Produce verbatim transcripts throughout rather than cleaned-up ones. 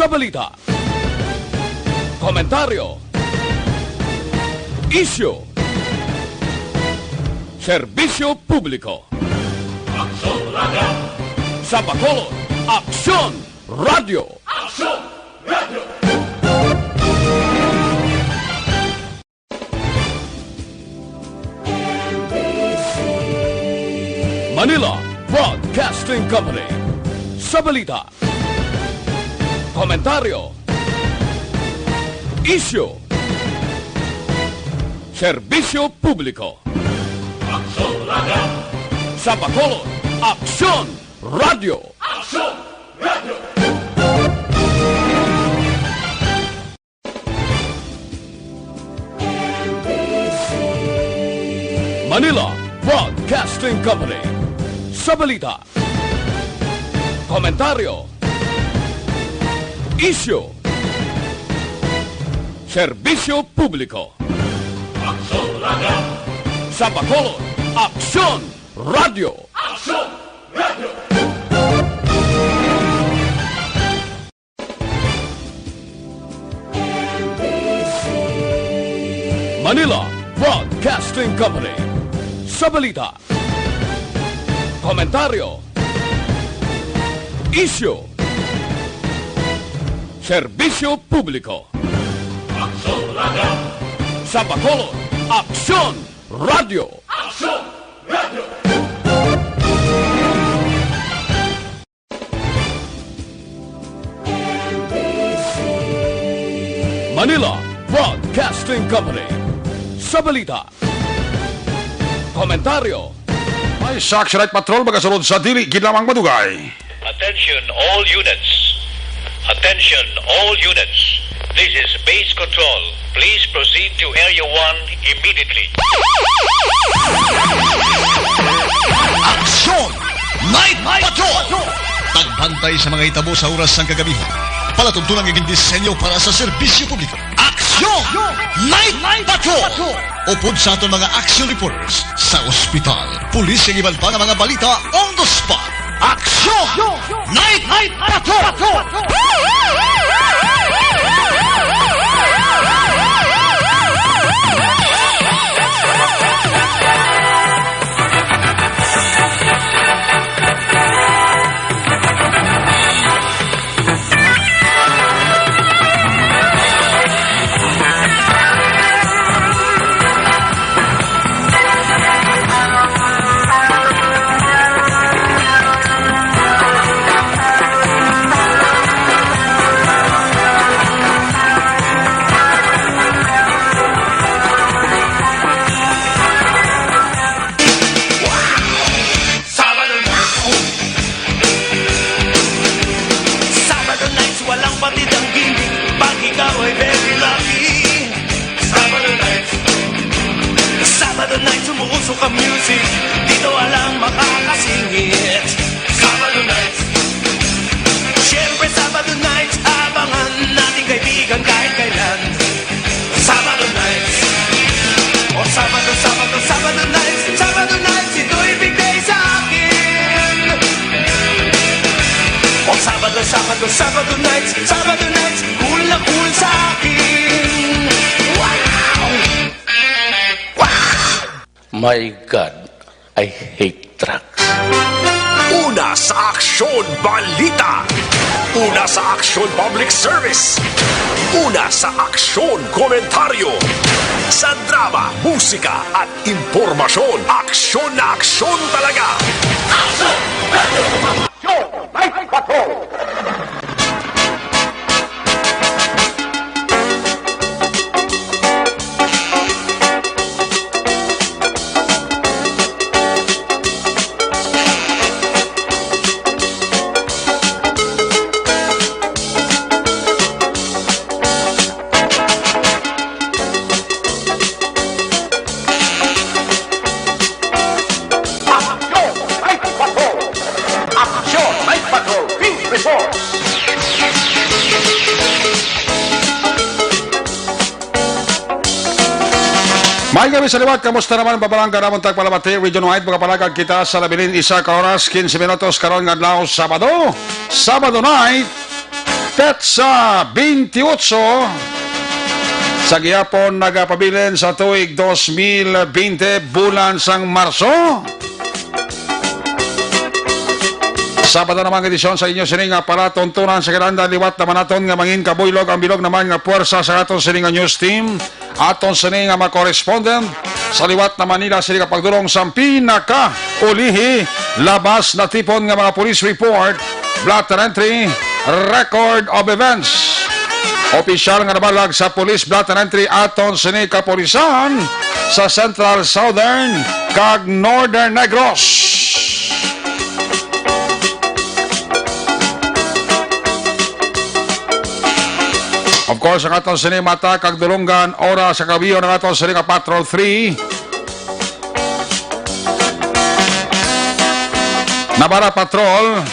Balita. Komentaryo. Isyu. Serbisyo publiko. Aksyon Radio. Sa Bacolod, Aksyon Radio. Aksyon Radio. Manila Broadcasting Company. Sa balita, komentaryo, isyu, serbisyo publiko. Aksyon Radio. Sa Bacolod, Aksyon Radio. Aksyon Radio. Manila Broadcasting Company. Sa balita, komentaryo, isyu, serbisyo publiko. Aksyon Radio. Sa Bacolod, Aksyon Radio. Aksyon Radio. Manila Broadcasting Company. Sa balita, komentaryo, isyu, serbisyo publiko. Aksyon Radio. Sa Bacolod, Aksyon Radio. Aksyon Radio. Manila Broadcasting Company. Sa balita, komentaryo. May sa Action Night Patrol magasunod sa dili gid lamang madugay. Attention all units. Attention all units. This is Base Control. Please proceed to Area one immediately. Aksyon! Night Patrol! Pagbantay sa mga hitabo sa oras sang kagamihan. Palatuntunan nga gindisenyo para sa serbisyo publiko. Aksyon! Night Patrol! Upod sa aton mga action reporters sa ospital, pulis, kag iban pa nga mga balita on the spot. Aksyon! Night Patrol! Sabado nights, walang batid ang gimmick. Pag ikaw ay very lucky. Sabado nights. Sabado nights, umuusok ang music. Dito walang makakasingit. Sabado nights. Siyempre, Sabado nights, abangan natin, kaibigan, kahit kailan. Sabado nights. O Sabado, Sabado, Sabado nights. Sabado nights, ito'y big day sa akin. O Sabado, Sabado, Sabado nights. Sabado nights, cool na cool sa akin. Wow! Wow! My God, I hate trucks. Una sa aksyon, balita. Una sa aksyon, public service. Una sa aksyon, komentaryo. Sa drama, musika, at impormasyon, aksyon na aksyon talaga. Aksyon! Aksyon! Night Patrol! Aksyon! Night Patrol! Aksyon! Night Patrol! Field Report! May gabi sa liwat, kamusta naman ang babalangga namon tagpalamati? Region wide, makapalagad kita sa labilin isa ka oras, quince minutos karon nga adlaw, Sabado. Sabado night, petsa twenty-eight sa gihapon nagapabilin sa tuig dos mil bente, bulan sang Marso. Sabado naman nga edisyon sa inyo sini nga palatuntunan sa kinahanglan, liwat naman naton nga mangin kabuylog ang bilog naman nga puwersa sa aton sini nga news team. Aton sini nga mga correspondent sa liwat na Manila sini nga pagdulong sang pinakaulihi, labas natipon nga mga police report, blotter entry, record of events. Opisyal nga nabalag sa police blotter entry aton sini kapulisan sa Central, Southern, kag Northern Negros. Of course, ang aton sini mata kag dulonggan, oras sa kabiyon, ang aton sini nga Patrol three. Nabara Patrol.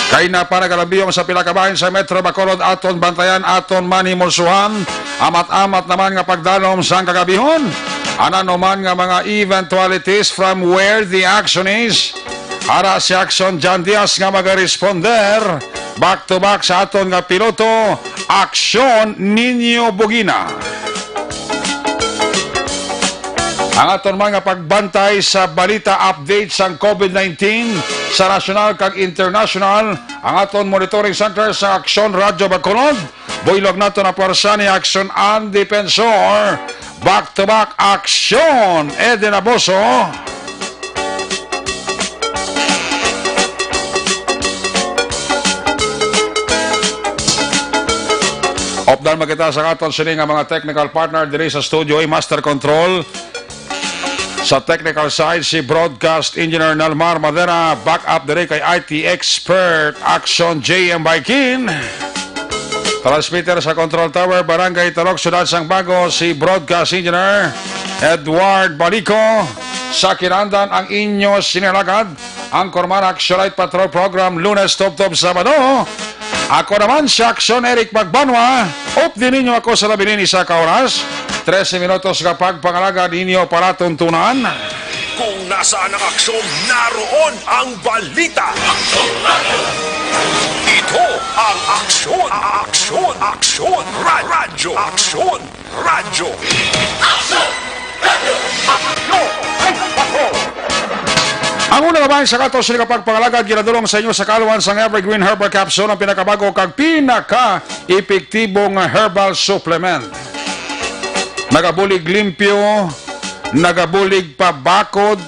Kay na para galabiyong sa pila ka bahin sa Metro Bacolod, aton bantayan, aton manhimulsuhan. Amat-amat naman nga pagdalom sang kagabihon. Ano man nga mga eventualities from where the action is, ara si Action John Diaz nga magaresponder back to back sa aton nga piloto, Action Nino Bugina. Ang aton mga pagbantay sa balita, update sang COVID nineteen sa nasyonal kag international, ang aton monitoring center sa Aksyon Radyo Bacolod. Buylog nato na pwersa ni Aksyon An Defensor. Back to back, Aksyon Eden Aboso. Update man kita sa aton sini nga mga technical partner diri sa studio, eh, Master Control. Sa technical side, si Broadcast Engineer Nalmar Madera, backup diri kay I T expert Action J M Baikin. Transmitter sa Control Tower, Barangay Talok, Siyudad sang Bago, si Broadcast Engineer Edward Balico. Sa kinahanglan, ang inyo sini nga alagad, ang Corman Action Light Patrol Program, Lunes tubtob Sabado. Ako naman si Action Eric Magbanwa. Updi ninyo ako sa labi nin isa ka oras. Trese minutos nga pagpangalaga ninyo palatuntunan. Kung nasaan ang aksyon, naroon ang balita. Ito ang Aksyon, Aksyon, Aksyon, Ra-, Radyo Aksyon. Radyo. Ang una nga bahin sa aton sini nga pagpangalagad ginadulong sa inyo sa kaalwan sang Evergreen Herbal Capsule, ang pinakabago kag pinaka-epektibo nga herbal supplement. Nagabulig limpyo, nagabulig pabakod,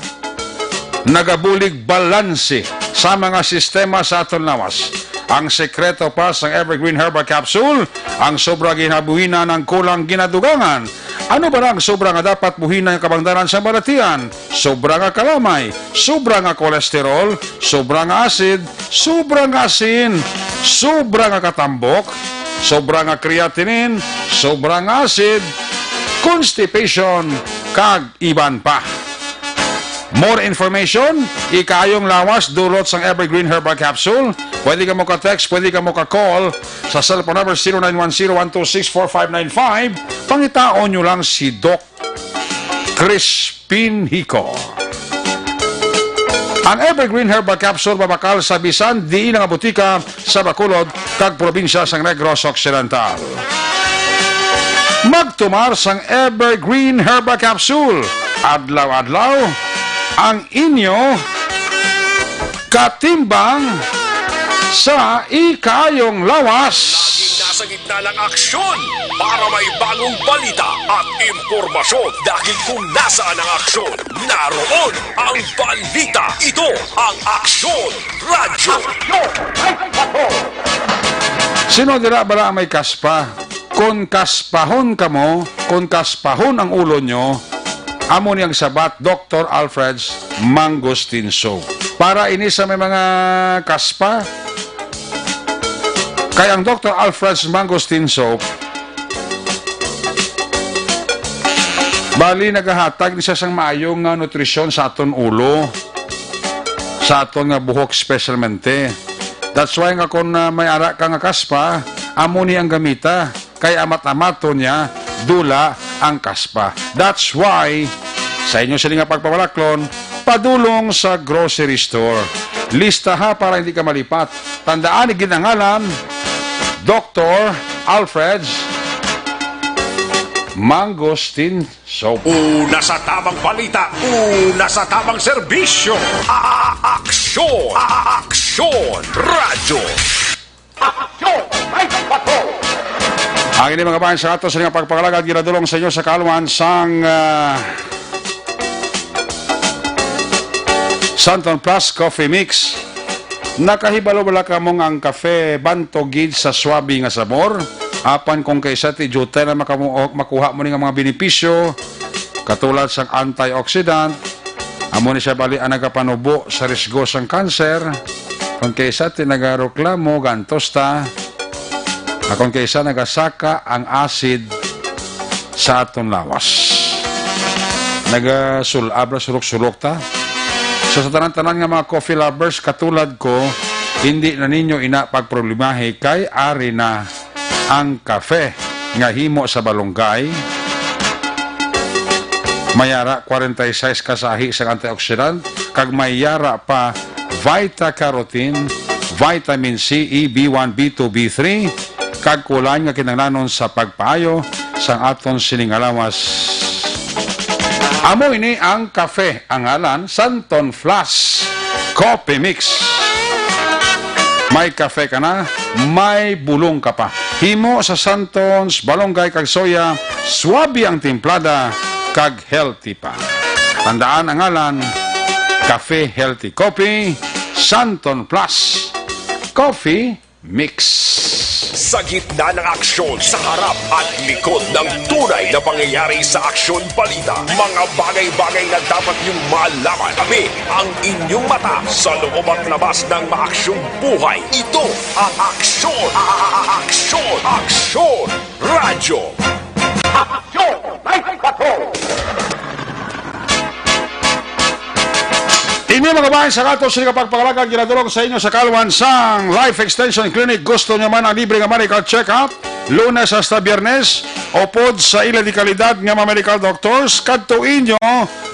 nagabulig balanse sa mga sistema sa aton lawas. Ang sekreto pa sang Evergreen Herbal Capsule, ang sobra ginhabuhinan ang kulang ginadugangan. Ano bala ang sobra nga dapat buhinan nga kabangdanan sa balatian? Sobra nga kalamay, sobra nga kolesterol, sobra nga asid, sobra nga asin, sobra nga katambok, sobra nga creatinine, sobra nga asid, constipation, kag iban pa. More information, ikaayong lawas, dulot sang Evergreen Herbal Capsule. Pwede ka mo ka-text, pwede ka mo ka-call sa cellphone number zero nine one zero one two six four five nine five. Pangitaon nyo lang si Doc Crispin Hico. Ang Evergreen Herbal Capsule mabakal sa bisan diin nga butika sa Bacolod kag probinsya sang Negros Occidental. Magtumar sang Evergreen Herbal Capsule. Adlaw-adlaw ang inyo katimbang sa ikaayong lawas. Laging nasa gitna ng aksyon para may bagong balita at impormasyon. Dahil kung nasaan ang aksyon, naroon ang balita. Ito ang Aksyon Radyo. Sino dira bala ang may kaspa? Kon kaspahon kamo, kon kaspahon ang ulo nyo, amo ni ang sabat Doktor Alfred's Mangosteen Soap. Para ini sa may mga kaspa, kay ang Doktor Alfred's Mangosteen Soap, bali, nagahatag ni siya sang maayo nga nutrisyon sa aton ulo, sa aton nga buhok, specialmente. That's why nga kung, ah, may ara ka nga kaspa, amo ni ang gamita. Kay amat-amaton niya, dula ang kaspa. That's why, sa inyo sini nga pagpamalaklon, padulong sa grocery store. Lista ha, para hindi ka malipat. Tandaan, ginangalan Doktor Alfred's Mangosteen Soap. Una sa tamang balita, una sa tamang serbisyo. A-, a-, aksyon, a-, a-, aksyon, radyo. Aksyon! May bato! Ang ini, mga bayan, sa ato sa nga pagpangalagad, ginadulong sa inyo sa kaalwan sang, ah, Santon Plus Coffee Mix. Nakahibalo bala kamo nga ang kafe bantog gid sa swabe nga sabor? Apan kung kaisa ti diutay na makamu-, makuha mo ni nga mga benepisyo, katulad sang antioxidant, amo ni siya bali ang nagapanubo sa risgo sang kanser. Kung kaisa ti nagareklamo, gantos ta. Akon kaisa nagasaka ang acid sa aton lawas. Nagasul-ab ra, sulok-sulok ta. So, sa tanan-tanan nga mga coffee lovers, katulad ko, hindi na ninyo ina pagproblemahi kay ari na ang kafe nga himo sa balunggay. May ara forty-six ka sahi sang antioxidant, kag may ara pa Vita Carotene, Vitamin C, E, B one, B two, B three, kag kulang nga kinahanglanon sa pagpaayo sang aton sining nga lawas. Amo ini ang kafe, ang ngalan, Santon Plus Coffee Mix. May kafe ka na, may bulong ka pa. Himo sa Santons, balunggay kag soya, swabe ang timplada, kag healthy pa. Tandaan ang ngalan, Cafe Healthy Coffee, Santon Plus Coffee Mix. Sa gitna ng aksyon, sa harap at likod ng tunay na pangyayari sa Aksyon Balita, mga bagay-bagay na dapat niyong malaman. Kami ang inyong mata sa loob at labas ng maaksyong buhay. Ito ang Aksyon, a-, a-, a-, Aksyon, Aksyon Radyo. Aksyon! May bato! Ini, mga bayan, sa ato sini nga pagpangalagad, ginadulong sa inyo sa kaalwan sang Life Extension Clinic. Gusto nyo man ang libre nga medical check-up, Lunes hasta Biyernes, upod sa ila di kalidad nga mga medical doctors, kadto inyo,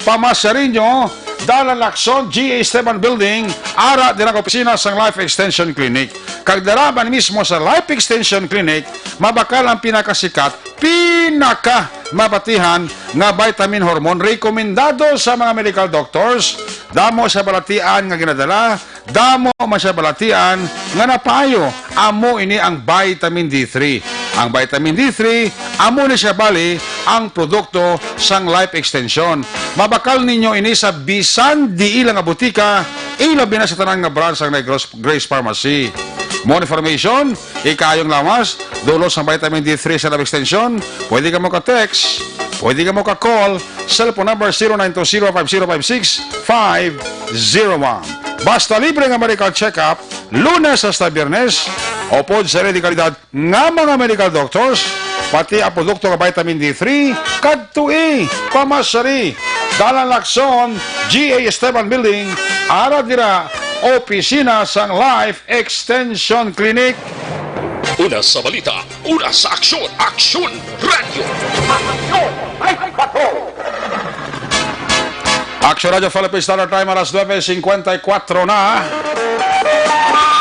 pamasyari nyo, Dalan Lacson, G A Esteban Building, ara dira ang opisina sang Life Extension Clinic. Kag dira man mismo sa Life Extension Clinic, mabakal ang pinakasikat, pinaka mabatihan nga vitamin hormone, rekomendado sa mga medical doctors. Damo sa balatian nga ginadala, damo man sa balatian nga napaayo. Amo ini ang vitamin D three. Ang vitamin D three, amo ni siya bali ang produkto sang Life Extension. Mabakal ninyo ini sa bisan diin lang nga butika, ilabi na sa tanan nga branch sang Negros Grace Pharmacy. More information, ikaayong lawas, dulot sang vitamin D three sa Life Extension, pwede ka mo ka-text, pwede ka mo ka-call, cellphone number zero nine two zero five zero five six five zero one. Basta libre nga medical check-up, Lunes hasta Biyernes, upod sa ila di kalidad nga mga medical doctors, pati ang produkto nga vitamin D three, kadtoi, pamasyari, Dalan Lacson, G A Esteban Building, ara dira, opisina sang Life Extension Clinic. Una sa balita, una sa aksyon, Aksyon Radyo. Aksyon! May bato! Aksyon Radyo Philippine Standard Time, alas nuebe cincuenta y cuatro na.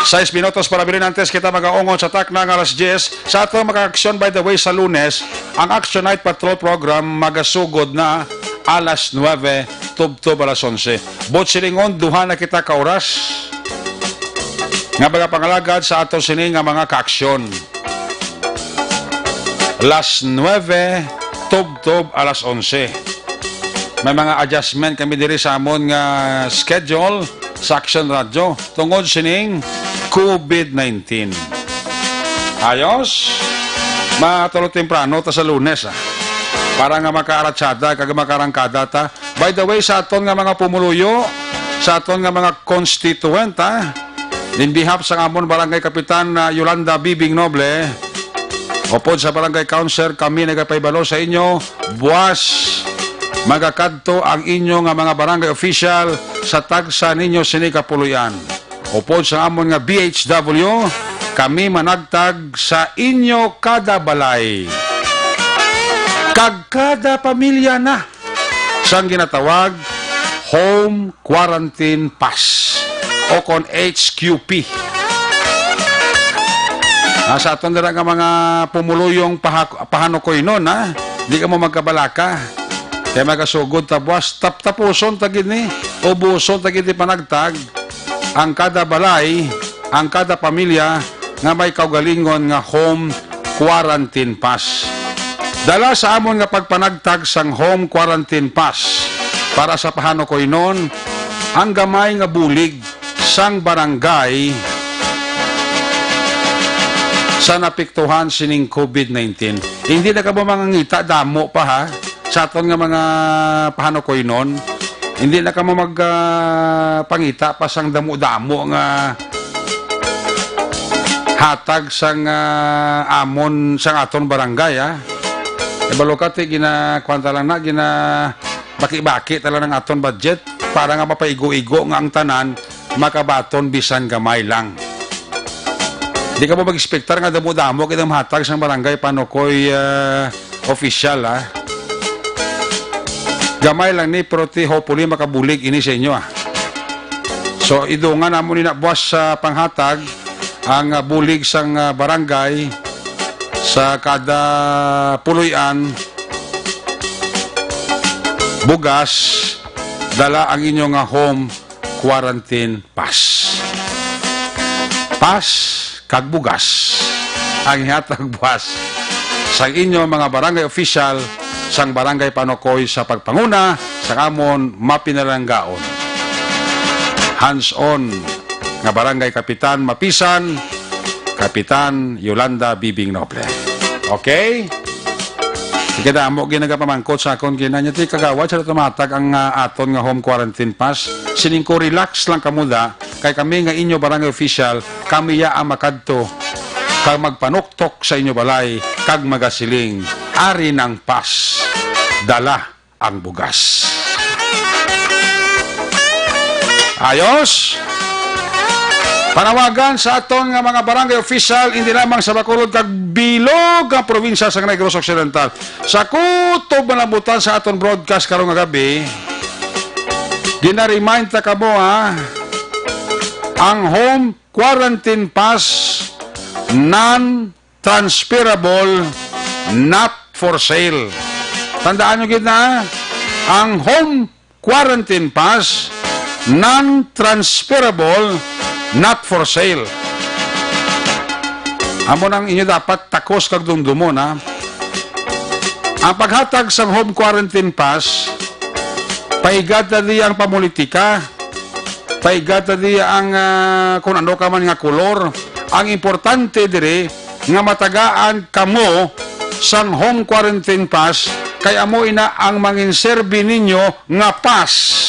Sais minutos para bilin antes kita magaungon sa takna nga alas diyes. Sa atong mga aksyon, by the way, sa Lunes, ang Action Night Patrol Program magasugod na alas nuebe, tubtob alas onse. Buot silingon, duha na kita ka oras nga magapangalagad sa ato sini nga mga kaaksyon. Las nuebe, tubtob alas onse. May mga adjustment kami diri sa amon nga schedule sa Action Radyo tungod sining COVID nineteen. Ayos? Matulog temprano ta sa Lunes, ah. Para nga makaaratsada kag makarangkada ta. By the way, sa aton nga mga pumuluyo, sa aton nga mga constituent, ha, in behalf sa amon Barangay Kapitan, ah, Yolanda Bibing Noble, upod sa Barangay Council, kami nagapahibalo sa inyo, buwas magakadto ang inyo nga mga barangay official sa tagsa ninyo sini ka puloy-an. Upod sa amon nga B H W, kami managtag sa inyo kada balay kag kada pamilya na sang ginatawag home quarantine pass. o kon H Q P. Ah, sa aton dira nga mga pumuluyong pahak-, pahanukuynon, ha? Di kamo magkabalaka. Kay magasugod ta buas, tap-, tapuson ta gid ni, ubuson ta gid ni panagtag ang kada balay, ang kada pamilya nga may kaugalingon nga home quarantine pass. Dala sa amon nga pagpanagtag sang home quarantine pass para sa pahanukuynon, ang gamay nga bulig sang barangay sa napiktuhan sining COVID nineteen. Hindi na kamo mangangita damo pa, ha, sa aton nga mga pahanukuynon. Hindi na kamo mag, ah, pangita pa sang damo-damo nga hatag sang, ah, amon, sang aton barangay, ah. Ibalo ka, ti, gina-, kwan ta lang na, gina-, baki-baki ta lang ang aton budget para nga mapaigo-igo nga ang tanan makabaton bisan gamay lang. Di kamo mag-expectar nga damo-damo kita mahatag sang barangay panukoy, ah, official, ah. Gamay lang ni, pero ti hopefully makabulig ini sa inyo, ah. So, idungan namo ni na buas sa panghatag ang, ah, bulig sang, ah, barangay sa kada puloy-an, bugas, dala ang inyo nga home quarantine pass. Pass kag bugas ang ihatag buas sang inyo mga barangay official sang barangay panukoy sa pagpanguna sang amon mapinalanggaon. Hands-on nga barangay kapitan, mapisan, Kapitan Yolanda Bibing Noble. Okay? Sige, damo gid nagapamangkot sa akon, ginanya, ti kagawad, sa tumatag ang, ah, aton nga home quarantine pass. Sining ko, relax lang kamo da, kay kami nga inyo barangay official, kami ya ang makadto kag magpanuktok sa inyo balay kag magasiling, "Ari nang pass, dala ang bugas." Ayos? Panawagan sa aton nga mga barangay official, hindi lamang sa Bacolod kag bilog nga probinsya sa Negros Occidental. Sa kutob nga nabutan sa aton broadcast karong nga gabi, gina-remind ta kamo, ha, ang home quarantine pass, non-transferable, not for sale. Tandaan nyo gid na, ang home quarantine pass, non-transferable, not for sale. Amo nang inyo dapat takos kag dumdumon, ha. Ang paghatag sang home quarantine pass, paigad na diya ang pamulitika, paigad na diya ang, ah, kung ano ka man nga kolor. Ang importante diri, nga matagaan kamo sang home quarantine pass, kay amo ina ang manginserbi ninyo nga pass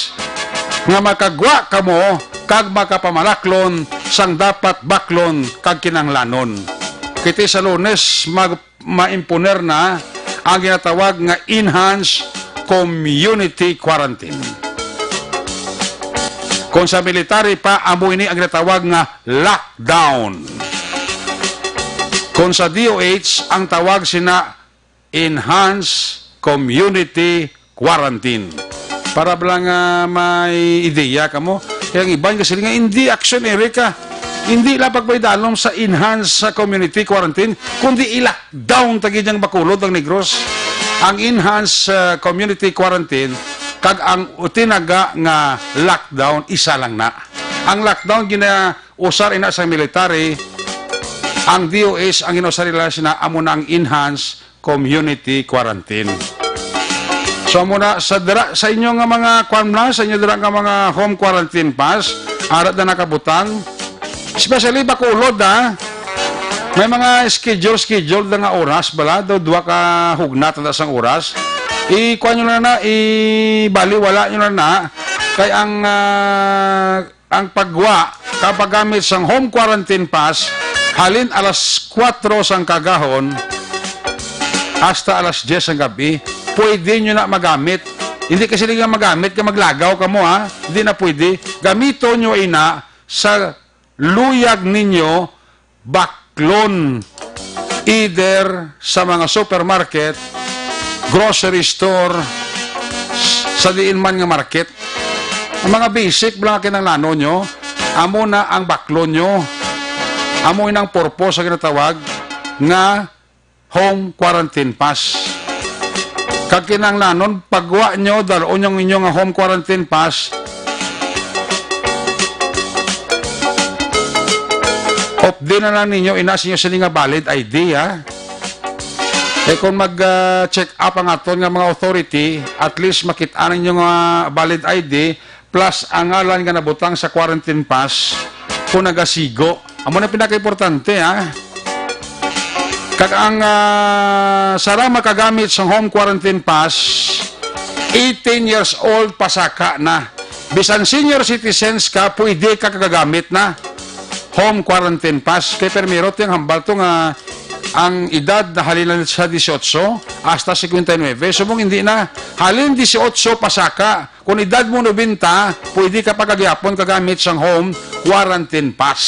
nga makagwa kamo kag makapamalaklon sang dapat baklon kag kinahanglanon. Kiti sa Lunes, mag-, maimponer na ang ginatawag nga enhanced community quarantine. Kung sa military pa, amo ini ang ginatawag nga lockdown. Kung sa D O H, ang tawag sina enhanced community quarantine. Para bala nga may ideya kamo, kay ang iban kasi nga hindi action area ka. Hindi lang pagpaidalom sa enhanced sa community quarantine, kundi i-lockdown ta gid ang Bacolod, ang Negros. Ang enhanced, ah, community quarantine kag ang tinaga nga lockdown, isa lang na. Ang lockdown ginausar ina sa military, ang D O H ang ginausar nila sina amo na ang enhanced community quarantine. So, amo na, sa dira, sa inyo nga mga kwan na, sa inyo dira nga mga home quarantine pass, ara na nakabutang. Especially Bacolod, ha? May mga schedule, schedule na nga oras, bala, daw duha ka hugnat na sang oras. I-kwan nyo na na, ibaliwala nyo na na. Kay ang, ah, ang pagwa kag paggamit sang home quarantine pass halin alas kuwatro sang kagahon hasta alas diyes sang gabi, pwede nyo na magamit. Hindi kasi nga magamit ka, maglagaw kamo, ha? Hindi na pwede. Gamiton nyo ina sa luyag ninyo baklon, either sa mga supermarket, grocery store, s-, sa diin man nga market. Ang mga basic lang kinahanglanon nyo, amo na ang baklon nyo. Amo inang purpose sa ginatawag nga home quarantine pass. Kag kinahanglanon, pagwa nyo, dal-on nyo ang inyo nga home quarantine pass. Updi na lang ninyo, ina, sa inyo sini nga valid I D, ha? Kay kung mag, ah, check up ang aton nga mga authority, at least makit-an ninyo nga valid I D, plus ang ngalan nga nabutang sa quarantine pass kung nagasigo. Amo na pinakaimportante, ha? Kag ang, ah, sarang makagamit sang home quarantine pass, eighteen years old pasaka na. Bisan senior citizens ka, pwede ka kagagamit na home quarantine pass. Kay primero, ti ang hambal to nga ang edad na halin lang sa dieciocho hasta cincuenta y nueve. Subong hindi na, halin dieciocho pasaka, kung edad mo nobenta, pwede ka pa gihapon kagamit sang home quarantine pass.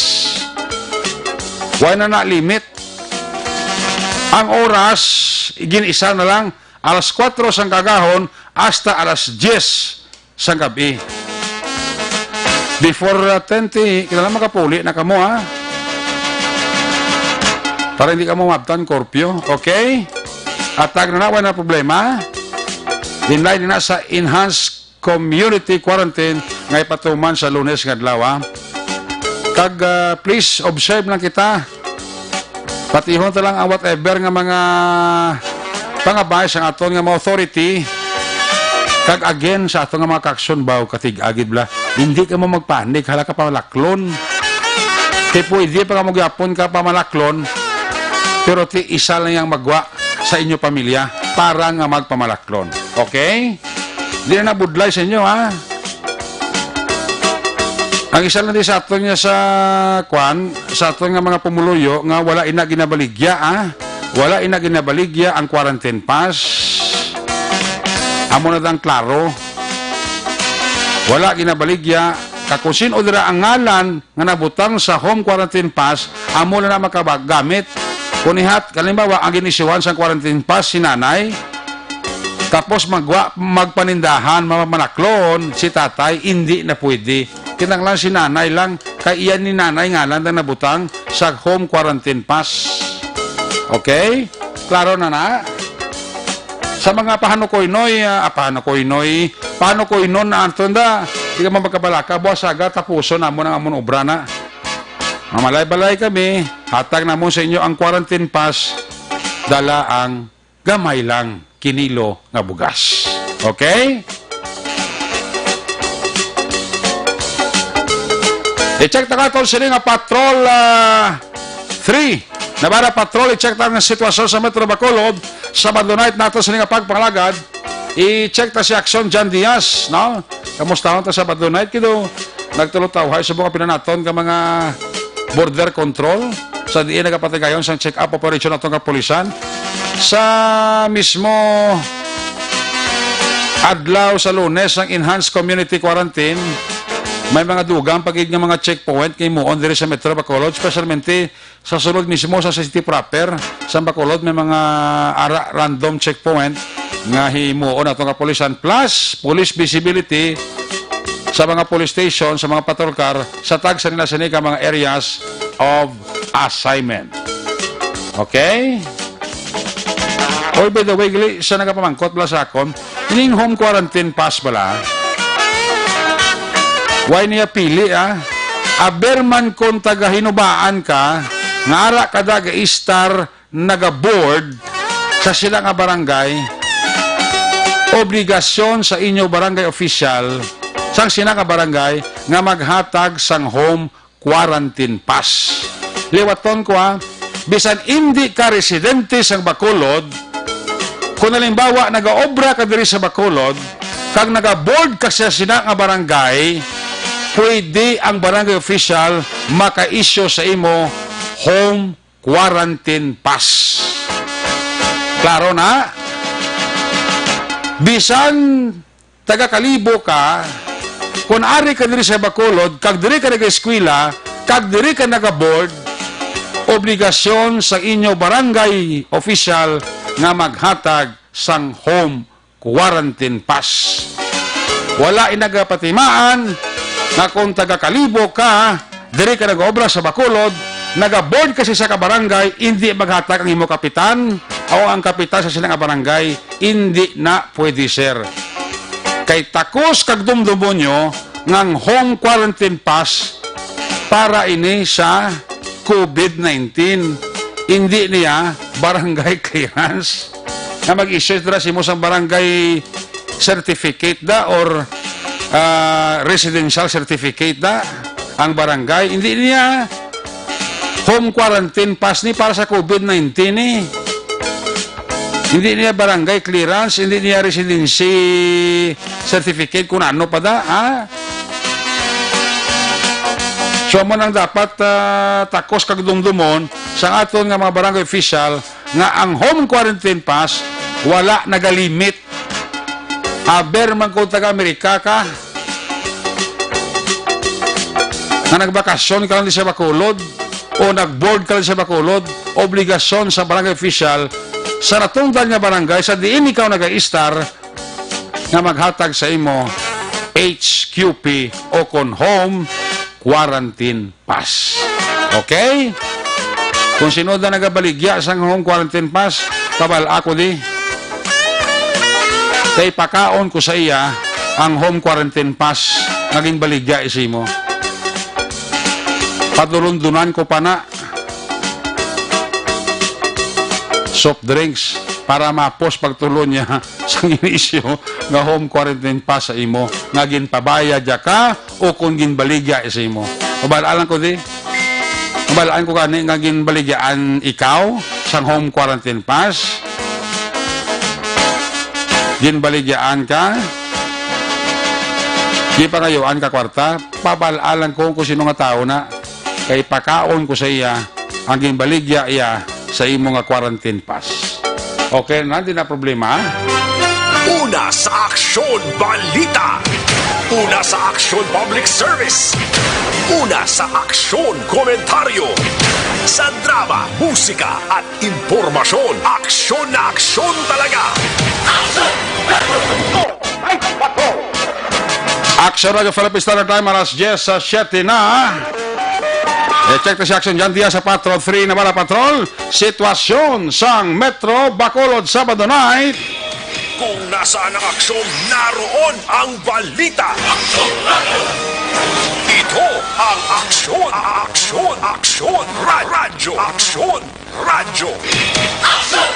Wala na na limit. Ang oras, gin-isa na lang, alas kuwatro sang kaagahon hasta alas diyes sang gabi. Before, uh, ten, ti, kinahanglan makapuli na kamo, ha? Para hindi kamo maabtan curfew, okay? Hatag na na, wala na problema. Inlay na sa enhanced community quarantine nga ipatuman sa Lunes nga adlaw, ha? Kag, ah, please observe lang kita. Patihon ta lang ang whatever nga mga pangabay sang aton nga mga authority. Kag again, sa aton nga mga kaaksyon, baw, katig-a gid bala. Hindi kamo magpanik, hala ka pamalaklon. Kay pwede pa kamo gyapon ka pamalaklon, pero ti isa lang yang magwa sa inyo pamilya para nga magpamalaklon. Okay? Di na nabudlay sa inyo, ha? Ang isa lang di sa aton nga sa, kwan, sa aton nga mga pumuluyo nga wala ina ginabaligya, ha? Wala ina ginabaligya ang quarantine pass. Amo na dang klaro. Wala ginabaligya. Kag kung sin-o dira ang ngalan nga nabutang sa home quarantine pass, amo lang na makagamit. Kung ihat, halimbawa, ang ginisyuhan sang quarantine pass si nanay, tapos magwa, magpanindahan, mamanaklon si tatay, hindi na pwede. Kinahanglan si nanay lang, kay iya ni nanay ngalan ang nabutang sa home quarantine pass. Okay? Klaro na na? Sa mga pahanukoynoy, ah, ah, pahanukoynoy, pahanukoynon na anton da. Di ka man magkabalaka, buwas aga, tapuson namon ang amon obra na. Mamalay-balay kami, hatag namon sa inyo ang quarantine pass, dala ang gamay lang kinilo nga bugas. Okay? I-check ta katon sini nga Patrol, ah, three. Navarra Patrol, i-check ta ang sitwasyon sa Metro Bacolod. Sabado night nato sini nga pagpangalagad. I-check ta si Action John Diaz, no? Kamusta ta Sabado night, kido? Nagtulotawhay subong ang pinanaton nga mga border control sa diin nagapatigayon sang check-up operation atong kapulisan. Sa mismo adlaw sa Lunes, ang enhanced community quarantine, may mga dugang pa gid nga mga checkpoint nga himuon diri sa Metro Bacolod, especialmente sa sulod mismo sa city proper, sa Bacolod, may mga ara random checkpoint nga himuon atong kapulisan, plus police visibility sa mga police station, sa mga patrol car, sa tagsa nila sini ka mga areas of assignment. Okay? Oy, by the way, gali sa nagapamangkot bala sa akon, ining home quarantine pass bala, why niya pili, ah? Aber man kung taga-Hinubaan ka, nga ara ka nag-istar, nagaboard sa sila nga barangay, obligasyon sa inyo barangay official sang sila nga barangay nga maghatag sang home quarantine pass. Liwaton ko, ha, bisan indi ka residente sang Bacolod, kung halimbawa nagaobra ka diri sa Bacolod kag nagaboard ka sa sina nga barangay, pwede ang barangay official maka-issue sa imo home quarantine pass. Klaro na? Bisan taga Kalibo ka, kung ari ka diri sa Bacolod, kag diri ka nag-eskwela, kag diri ka nagaboard, obligasyon sa inyo barangay official nga maghatag sang home quarantine pass. Wala inagapatimaan nga kung taga Kalibo ka, diri ka nag-obra sa Bacolod, naga-board ka sa isa ka barangay, indi maghatag ang imo kapitan, o ang kapitan sa sila nga barangay, indi na pwede, sir. Kay takos kag dumdumon nyo nga ang home quarantine pass para ini sa COVID nineteen. Indi niya barangay clearance nga mag-issue dira sa imo sang barangay certificate da or, ah, residential certificate da ang barangay. Hindi niya home quarantine pass ni para sa COVID nineteen ni. Hindi niya barangay clearance, hindi niya residency certificate, kung ano pa da, ha? So, amo nang dapat, ah, takos kag dumdumon sa aton nga mga barangay official nga ang home quarantine pass wala nagalimit. Aber man kung taga-Amerika ka, nga nagbakasyon ka lang di sa Bacolod o nag-board ka lang sa Bacolod, obligasyon sa barangay official sa natungdan nga barangay sa diin ikaw nag-istar nga maghatag sa imo H Q P o kon home quarantine pass. Okay? Kung sino na nagabaligya sang home quarantine pass, pabal-a ko di. Kay pakaon ko sa iya ang home quarantine pass nga ginbaligya sa imo. Padulundunan ko pa na soft drinks para mapos pagtulon niya sa inisyu nga home quarantine pass sa imo nga ginpabayad ya ka o kung ginbaligya sa imo. Mabal-an lang ko di. Mabal-an ko gani nga ginbaligyaan ikaw sang home quarantine pass. Ginbaligyaan ka. Gipangayuan ka kwarta. Pabal-an lang ko kung sino nga tawo na. Kay pakaon ko sa iya ang ginbaligya iya sa imo nga quarantine pass. Okay na, di na problema. Una sa Aksyon Balita. Una sa Aksyon Public Service. Una sa Aksyon Komentaryo. Sa drama, musika, at impormasyon, aksyon na aksyon talaga. Aksyon Radyo Philippine Standard Time, alas diyes sa siyete na. I-check na si Aksyon John Diaz sa Patrol three na bala patrol. Sitwasyon sang Metro Bacolod, Sabado night. Kung nasaan ang aksyon, naroon ang balita. Ito ang Aksyon, Aksyon, Aksyon, Ra-, Radyo, Aksyon, Radyo. Aksyon!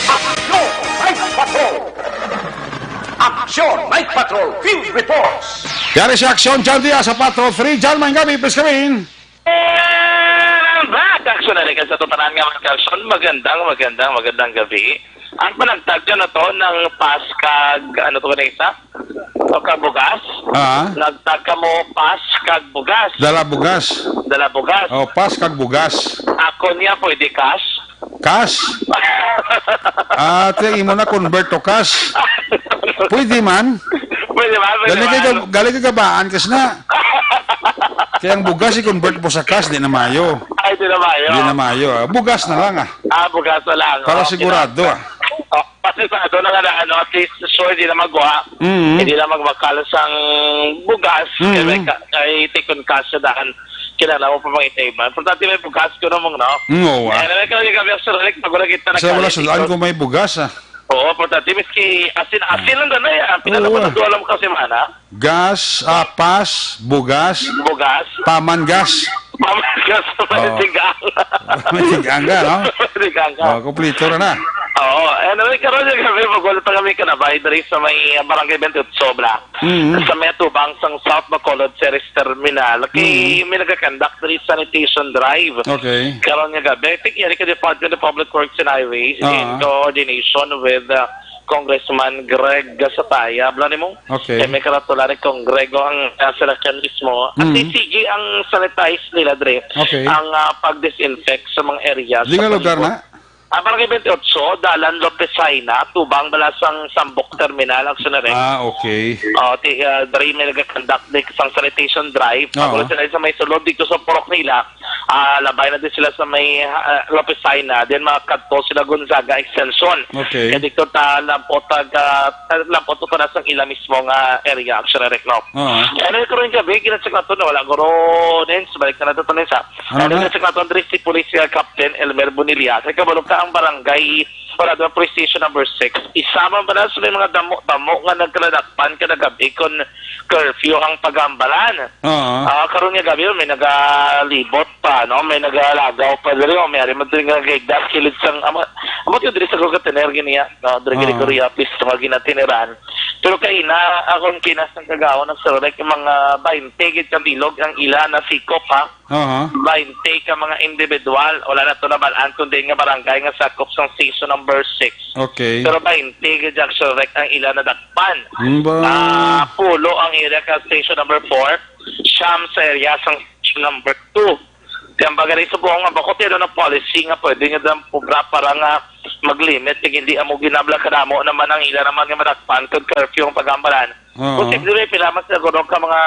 Aksyon! Night Patrol! Aksyon! Night Patrol! Field Reports! Yari si Aksyon, John Diaz sa Patrol three. John, maayong gabi, please come in. And I'm back! Aksyon na rin sa tutanan nga mga aksyon. Magandang, magandang, magandang gabi. Ang panagtag na to ng pass kag, ano to na isa? O ka bugas? Ah. Nagtag ka mo pass kag bugas. Dala bugas. Dala bugas. Oh, pass kag bugas. Ako niya pwede cash? Cash? Ah, ti imo na convert to cash. Pwede man. Pwede man, pwede Gali man. Kay, gali kay gabaan kas na. Kaya ang bugas i-convert mo sa cash, di na mayo. Ay, di na mayo. Di na mayo, ah. Bugas na lang, ah. Ah, bugas na lang. Para Oh, sigurado, kina- ah. Oh, pasensado na nga na, ano, at least, sure, di na magwa. Mm. Hindi na magbakal sang bugas. Mm. Kaya may ka-, kay tikon cash sa daan. Kinala mo pa mga itaiban. Importante may bugas ko na mong, no? Mm, oo, ah. Anyway, kami, kami, Sir Rick, pag wala kita Sa wala nagkalit, sudaan ikaw. Ko may bugas, ah. Oo, importante. Miski asin, asin lang na yan. Pinala mo Oo. Na duha lang ka semana. Gas, ah, pass, bugas, Bugas. Paman gas. Paman gas. Oo. Tigang. Tigang ka, no? Tigang ka. Oh, kumplito na na. Oo. Anyway, karon yung gabi, magwala pa kami kanabay diri sa may, ah, Barangay twenty-eight Sobra. Mm. Sa may atubang sang South Bacolod Series Terminal. Kay Mm. may nagakandak diri sanitation drive. Okay. Karon nga gabi, I think, yari ka Department of Public Works and Highways Ah. in coordination with, uh, Congressman Greg Gasataya. Bala nimo? Okay. Kay may karatula ni Cong Grego ang, uh, selection mismo. At Mm. sige ang sanitize nila, dre. Okay. Ang, uh, pag-disinfect sa mga areas Di sa nga lugar palibot. Na? Ang Barangay twenty-eight, Dalan Lopez Jaena, tubang bala sang Sambok Terminal, Action Direct. Ah, okay. Oh, ti, ah, diri may nagakonduct di sang sanitation drive. Oo. Pagulod sila sa may sulod dito sa purok nila, ah, labay na din sila sa may, ah, Lopez Jaena. Then makadto sila Gonzaga Extension. Okay. Kaya dito ta lampot ag, ah, lampot to na sang ila mismo nga area, Action Direct, no? Oo. Ano yung karon gabi, ginacheck nato na wala, guro, Nens, balik na nato to, Nens, ha? Ano Ano na? Yung check nato, Andres, si Police, ah, Captain Elmer Bonilla. Sa kabalo ka ang barangay, wala doon, police station number six. Isa man ba na sa may mga damo-damo nga nagkaladakpan ka na gabi kung curfew ang pagambalan? Oo. Ah, karon nga gabi, may nagalibot pa, no? May nagalagaw pa diri, o may ari man diri nga gaigdas kilid sang, amo, amo yun diri sa Gulgatiner, ganiya, no? Diri Oo. Gregoria, please, sa mga ginatiniran. Pero kay ina, akong kinas ng kagawon ng Sorek, yung mga bainte gid ka bilog ang ila na sikop, ha? Aha. Bainte ka mga individual, wala na to nabalaan kung diin nga barangay nga sakop sang station number six. Okay. Pero bainte gid ang Sorek ang ila nadakpan. Hmm ba? Ah, pulo ang area ka station number four, siyam sa area sang station number two. Kaya ang bagay sa buong nga bakot, yun ang policy nga pwede nga daw pubra para nga mag-limit, kag hindi amo ginabla kadamo naman ang ila naman nga madakpan kag curfew ang pagambalan. Oo. Posible may pila man sila kuno ka mga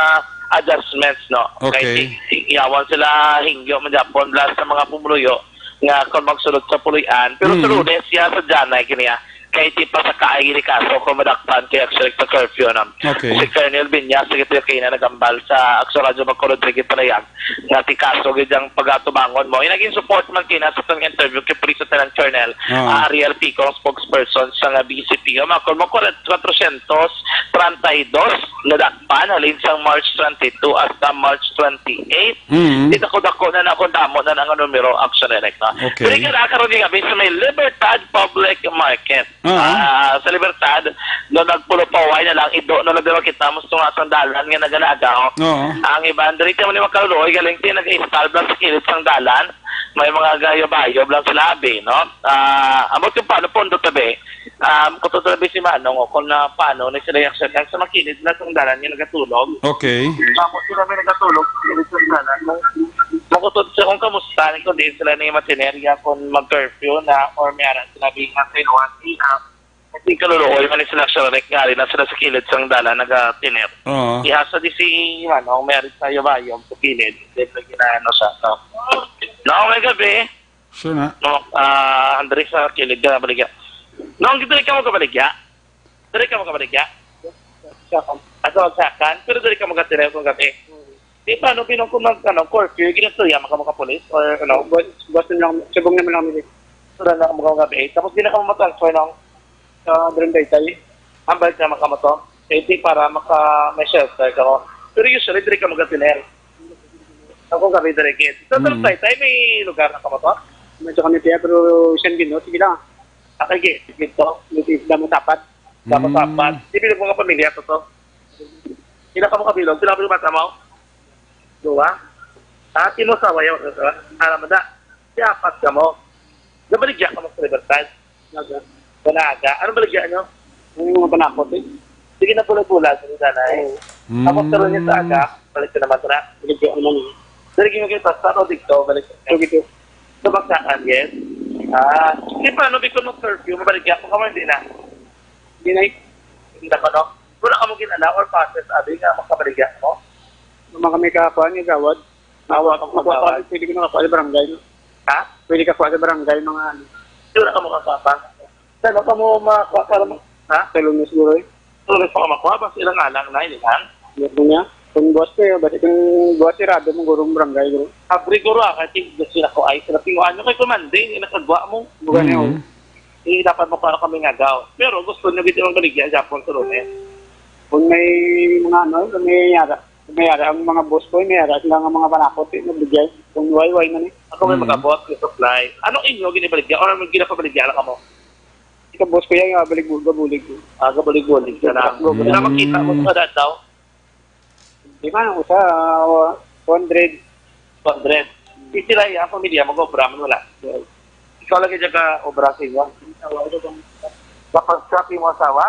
adjustments, no? Okay. Kay si, si, yawan sila hingyo man gyapon, plus sa mga pumuluyo nga kung magsulod sa puloy-an. Pero Mm. sa Lunes, ya, sa Janay, kini, ah, kay di pa sa kaay ni kaso kung madakpan kay actually sa curfew, no? Okay. Si Colonel Binyas, Secretary kay na nagambal sa Action Radyo Bangko Rodriguez Palayag, nga ti kaso gid ang pagatubangon mo. Yung naging support man kina sa itong interview kay Police Lieutenant Colonel Oo. Ariel Pico, ang spokesperson sa nga B C P. Yung mga kulmo, kwatro siyento treinta y dos nadakpan halin sang March twenty-two hasta March twenty-eight. Mm. Di dako-dako na na kung damo na na nga numero, Action Direct, no? Okay. Pero yung karon nga gabi sa may Libertad Public Market. Oo. Ah, sa Libertad, no, nagpulupaway na lang, ido, no, labi makita mo sa tunga sang dalan nga nagalagaw. Oo. Ang iban, diri ka man yung makaluluoy, galing ti nag-install lang sa kilid sang dalan, may mga gayob-ayob lang sa labi, no? Ah, amo yung paano pondo tabi, um, kung tutuloy si Manong, o kung na paano, na sila yung sa, sa makilid na sang dalan yung nagatulog. Okay. Tapos sila may nagatulog, sa kilid sang dalan, no? Makutod sa kung kamusta, kung di sila na yung matinerya, kung mag-curfew na, or may aran sila, being at Kasi kaluluoy man sila sa rek nga ari na sila sa kilid sang dalan nagatiner. Oo. Ihasa di si, ano, ang may ari sa yabayog sa kilid. Then, lagi na, ano, sa, no? No, may gabi. Sure na. No, ah, Andres, sa kilid ka, baligya. No, ang diri ka mo kabaligya? Diri ka mo kabaligya? Sa akin. Ato, sa akin. Pero diri ka mo gatiner kung gabi. Di ba, no, pinong kung mag, ano, curfew, ginastorya man ka mga pulis? Or, ano? Bos-, bos lang, subong naman lang, milis. Sura na ka mga gabi. Tapos, di na ka matransfer ng, sa Barangay Tay. Ang balik naman ka mo to. Eh, di para maka, may shelter ka mo. Pero usually, diri ka mag-atiner. Ako gabi, diri, kid. Sa Mm. Barangay Tay, may lugar na ka mo to? Medyo kami, tiya, pero siyang gino, sige lang. Akay, kid, dito. May isda mo tapat. Tapos Mm. apat. Di bilog mga pamilya, to, to. Sila ka mo kabilog, sila ka mo bata mo. Duwa? Ah, timo sa wayaw, alam mo na. Si apat ka mo. Nabaligya ka mo sa Libertad. Naga. Banaga. Ano baligya nyo? Yung mga panakot eh. Sige na pula-pula, sa sana eh. Oo. Tapos Mm. karon niya sa aga, balik ka naman na. Baligya naman eh. Dali kayo kayo, basta, no, dito, balik ka. So, dito. Sa Bagsakan, yes. Ah, di ba, no, before mag-curfew, mabaligya ko ka mo, hindi na. Hindi na eh. Hindi na ko, no? Wala ka mo ginala or process, abi, nga makabaligya mo? Naman kami kakuha ni Gawad. Awa, Awa, pag magkawal. Pwede ko nakakuha sa barangay, no? Ha? Pwede ka kuha sa barangay, mga ano. Di wala ka makakapa. Saan ka mo makakuha para mo? Ha? Sa Lunes, siguro, eh. Sa Lunes pa ka makuha, basta ilang alang na, hindi kan? Ano niya? Kung buwas ko, eh, basta kung buwas, sirado mo, gurong barangay, guro. Abri, guro, ah, kasi gusto na ko ay, sila tinguhan nyo kay Kumande, hindi nakagwa mo. Bukan niya, Mm. oh. Eh, dapat mo para kami nga daw. Pero gusto nyo gid yung baligya, Japon, sa Lunes. Kung may mga ano, kung may yara, kung may yara ang mga boss ko, may yara sila nga mga panakot, eh, nabigay. Kung way-way man, eh. Ako may Mm. mag-abot, yung supply. Ano inyo ginibaligya? Or may ginapabaligya lang kamo? Ikaw, boss ko yan, yung gabulig-bulig. Ah, gabulig-bulig ka lang. Mm. Wala makita mo sa dataw? Di ba, ang usa, ah, two hundred. Two hundred. Di sila, yung pamilya, mag-obra man wala. Ikaw lagi dyan ka obra sa inyo? Kapag sa imong asawa?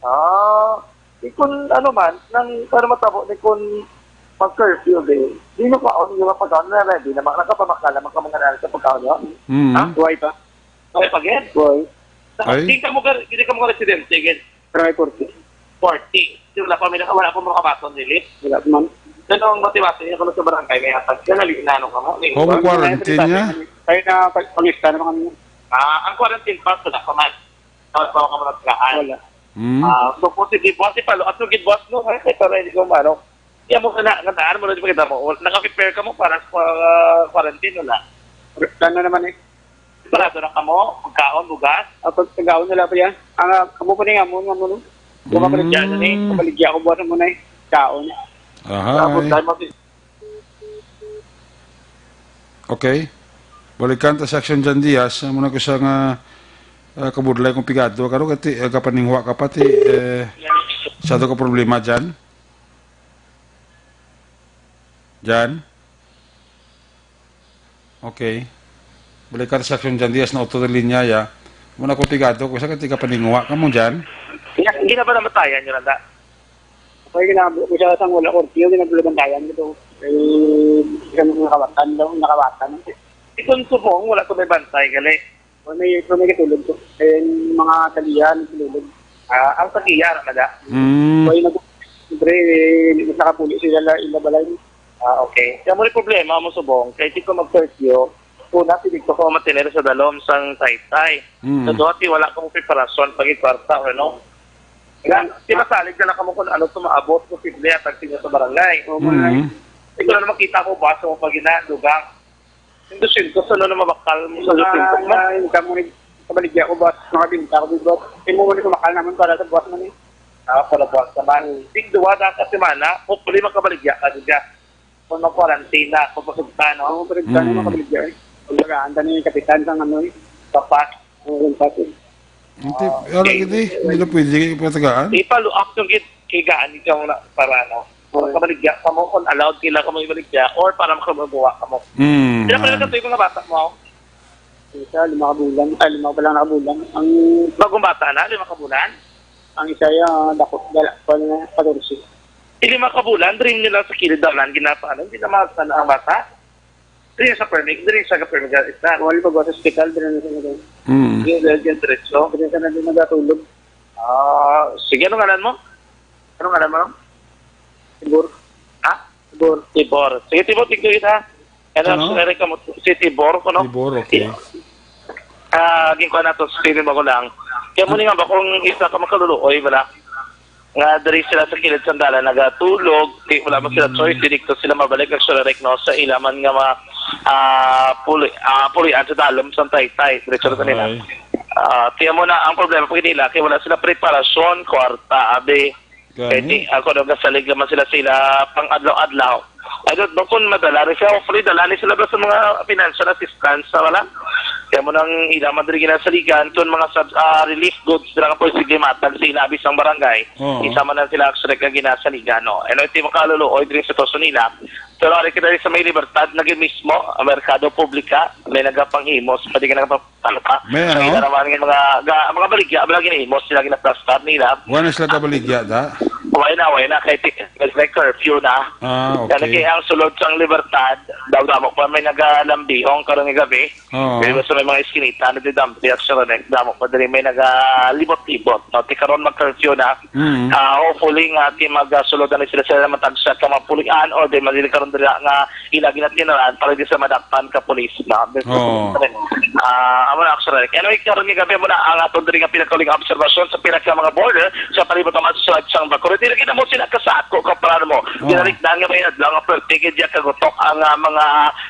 Ah, di kun ano man, nang, para matabo, di kun mag-curfew, di, di nyo kaon, di nyo mapagkaon, na ready naman, nakapamakal naman ka mga naan sa pagkaon nyo? Mm. Ha? Buhay pa? Ay, pag-, Boy. Ay. Di ka mo ka, di ka mo ka residente, gid. Barangay forty. Forty. Di wala pa, may, wala pa mo kabaton, Lilith. Wala pa man. Ano ang bati-bati niya kung sa barangay may hatag? Yan, nali-, na ano ka mo? Ning-, Oh, may quarantine niya? Ay, na, pag-, pangista naman kami. Ah, ang quarantine pass, wala pa man. Wala pa ka mo nagkaan. Wala. Hmm. Ah, so, positive, boss, ipalo. At yung gid, boss, no? Ay, para hindi ko maano. Di mo na, nga daan mo na di ba kita mo? Naka-prepare ka mo para sa, ah, quarantine, wala? Plano naman eh. Barado na ka mo? Pagkaon, bugas? Ah, pag-, pagkaon na lang pa yan. Ang, ah, kamo po na nga mo, nga mo, no? Kung Mm. makaligya na ni, kabaligya ko buwasan mo na eh. Kaon. Ahay. Tapos, dahil mo si- Okay. Balikan ta sa Action Jan Diaz. Amo na ko sa nga, ah, kabudlay kong pigado. Karo kati, ah, kapaningwa ka pati, eh, sa ato ka problema, Jan? Jan? Okay. Balik ka sa Action Jan Diaz na auto de linya, ya. Muna ko pigado, kung sa ka tiga paningwa ka mo, Jan? Hindi na ba namatayan yun, anda? Okay, ginabo ko siya sa wala ko, yung ginagulabantayan ko to. Eh, isang nakawatan daw, nakawatan. Ikon subong, wala ko may bantay, gali. Kung may, kung may katulog ko, eh, mga talihan, tulog. Ah, ang tagiya, mada. Mm. Kaya nag-, siyempre, eh, nakapuli sila la-, ila balay. Ah, okay. Kaya mo rin problema mo subong, kay di ko mag-curfew, una, pwede ko ko matinir sa dalom sang taytay. Mm. Sa duha, ti wala ko preparasyon, pag-ikwarta, ano? Kaya, di masalig na lang kamo kung ano tumaabot, posible, at ang sa barangay. Oo, Mm. Di ko na makita ko, basa mo pag ina, lugang. Singko-singko, ano na mabakal mo sa singko man? Ay, kamo ni kabaligya ko, boss. Mga binta ko, boss. Imo mo ni kumakal naman para sa boss man eh. Ah, para buwan naman. Tig duwa na ka semana, hopefully makabaligya ka dyan. Kung mag-quarantine na, kung pasugtan, no? Oo, pero dyan Mm. makabaligya eh. Paglagaan ka ni kapitan sang ano eh. Kapas. Oo, yung kapas eh. Hindi, Ah, ano okay. Hindi na pwede kayo patagaan? Ipalo-up yung git-, kigaan ikaw na para, no? Oo. Kabaligya ka mo, kung allowed kila ka mo ibaligya, or para makagawa ka mo. Mm, Sila pala ah. Katuig mga bata mo? Isa, lima ka bulan. Ay, lima pa lang na ka bulan. Ang Bagong bata na, lima ka bulan? Ang isa, ah, dako, dala, pa na, katorse. Di lima ka bulan, dream nila sa kilid daw lang, ginapaanan, hindi na makasana ang bata. Diri sa permit, diri sa permit, isa. Wala pa ba sa hospital, diri na sa hospital. Mm. Diri, diri, diri, diretso. Diri sa nandun nagatulog. Ah, sige, anong ngalan mo? Anong ngalan mo, no? Tibor. Ha? Tibor. Tibor. Sige, Tibor, tigdo yun, ha? Ano, Ano? Sorry ka mo, si Tibor, kuno? Tibor, okay. Ah, ginkuha nato sa Steven Magulang. Kaya mo ni nga ba kung isa ka makaluluoy, wala? Nga diri sila sa kilid sang dalan nagatulog, di, wala man sila Mm. choice, di dito sila mabalik ang Sorarek, no, sa ila man nga mga, ah, puli-, ah, pulian sa dalom sang taytay, diretso na nila. Ay. Ah, tiyan mo na ang problema pag nila, kay wala sila preparasyon, kwarta, abi. Kay Gani? Di, ako daw kasalig naman sila sila pang adlaw-adlaw. I don't know kung madala ni siya. Hopefully, dala ni sila ba sa mga financial assistance sa wala. Kaya mo nang ila man diri ginasaligan, kung mga sub-, ah, relief goods, dira nga pwede sige matag sa ilabi sang barangay. Oo. Isa man lang sila actually ka ginasaligan, no? Ano, iti makaluluoy diri sa sitwasyon nila. Pero ari kita sa may Libertad, naging mismo, ang Merkado Publika, may nagapanghimos, pwede ka nagapa-, ano pa? May ano? Kaya naman yung mga, ga-, mga baligya, mga ginahimos, sila ginaplastar nila. Wala na sila kabaligya, da? Wala na, wala na. Kaya ti-, may curfew na. Ah, okay. Kaya ang sulod sang Libertad, daw damo pa may nagalambihong karon nga gabi. Oo. Pero sa may mga iskinita, ano, di dam-, di aksyon na, damo pa dali may nagalibot-libot, no? Ti karon mag-curfew na. Mm. Ah, hopefully nga, ti mag-, ah, sulod na sila, sila matagsa ka mapulian or di madili karon dira nga ila ginatinaran para di sa madakpan ka pulis na. Oo. Ah, amo na, actually. Anyway, karon nga gabi mo na ang aton diri nga pinakauling obserbasyon sa pinaka mga border sa palibot naman sa sulod sang Bacolod. Dili kita mo sila kasako ka plano mo. Oo. Dinarik na nga may adlaw nga pertigid ya kagutok ang, ah, mga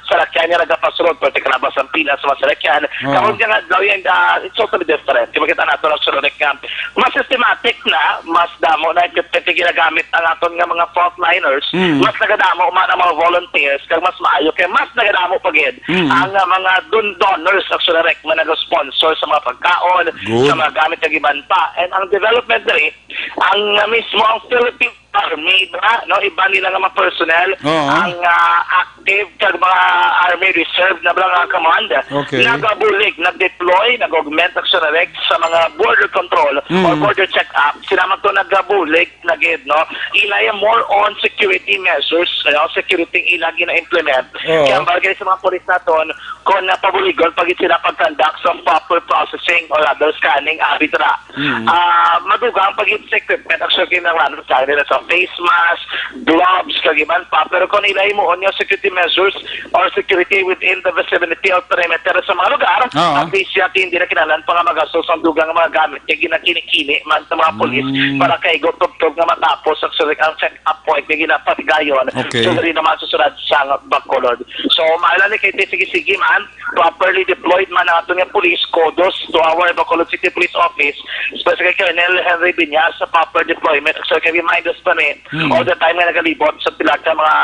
salakyan nga nagapasulod, pwede kalabas ang pila sa mga salakyan. Oo. Karon nga adlaw yan, ah, it's totally different. Di ba kita nato ang sulod nga mas systematic na, mas damo na epektibo ginagamit ang aton nga mga frontliners, Mm. mas nagadamo man ang mga volunteers, kag mas maayo kay mas nagadamo pa gid Mm. ang, ah, mga don-, donors, actually, rek, nga nag-sponsor sa mga pagkaon, Good. sa mga gamit kag iban pa. And ang development diri, ang, ah, mismo ang Philippine army ba, no? Iban nila nga mga personnel Oo. ang, ah, active kag mga army reserve na ba nga command. Okay. Nagabulig, nag-deploy, nag-augment ang Sonarex sa mga border control Mm. or border check-up. Sila man to nagabulig na gid, no? Ila yung more on security measures, no? Security ila gina-implement. Oo. Kaya bagay sa mga pulis naton, kung napabuligon, pag sila pag-conduct sa proper processing or other scanning, abi dira. Mm. Ah, madugang pag sa equipment, actually, kinahanglan sa nila sa face mask, gloves, kag iban pa. Pero kung nila himuon yung security measures or security within the vicinity or perimeter sa mga lugar, Oo. at least siya, hindi na kinahanglan pa nga magastos ang dugang mga gamit nga ginakinikini man sa mga pulis Mm. para kay go tubtob nga matapos ang sulit ang check-up point nga ginapatigayon Okay. sa diri naman sa sulod sang Bacolod. So, maalam ni kay sige-sige man, properly deployed man ang aton nga police. Kudos to our Bacolod City Police Office, especially kay Colonel Henry Binyas sa proper deployment. So, kay remind us pa ni Hmm. all the time nga nagalibot sa pila ka mga,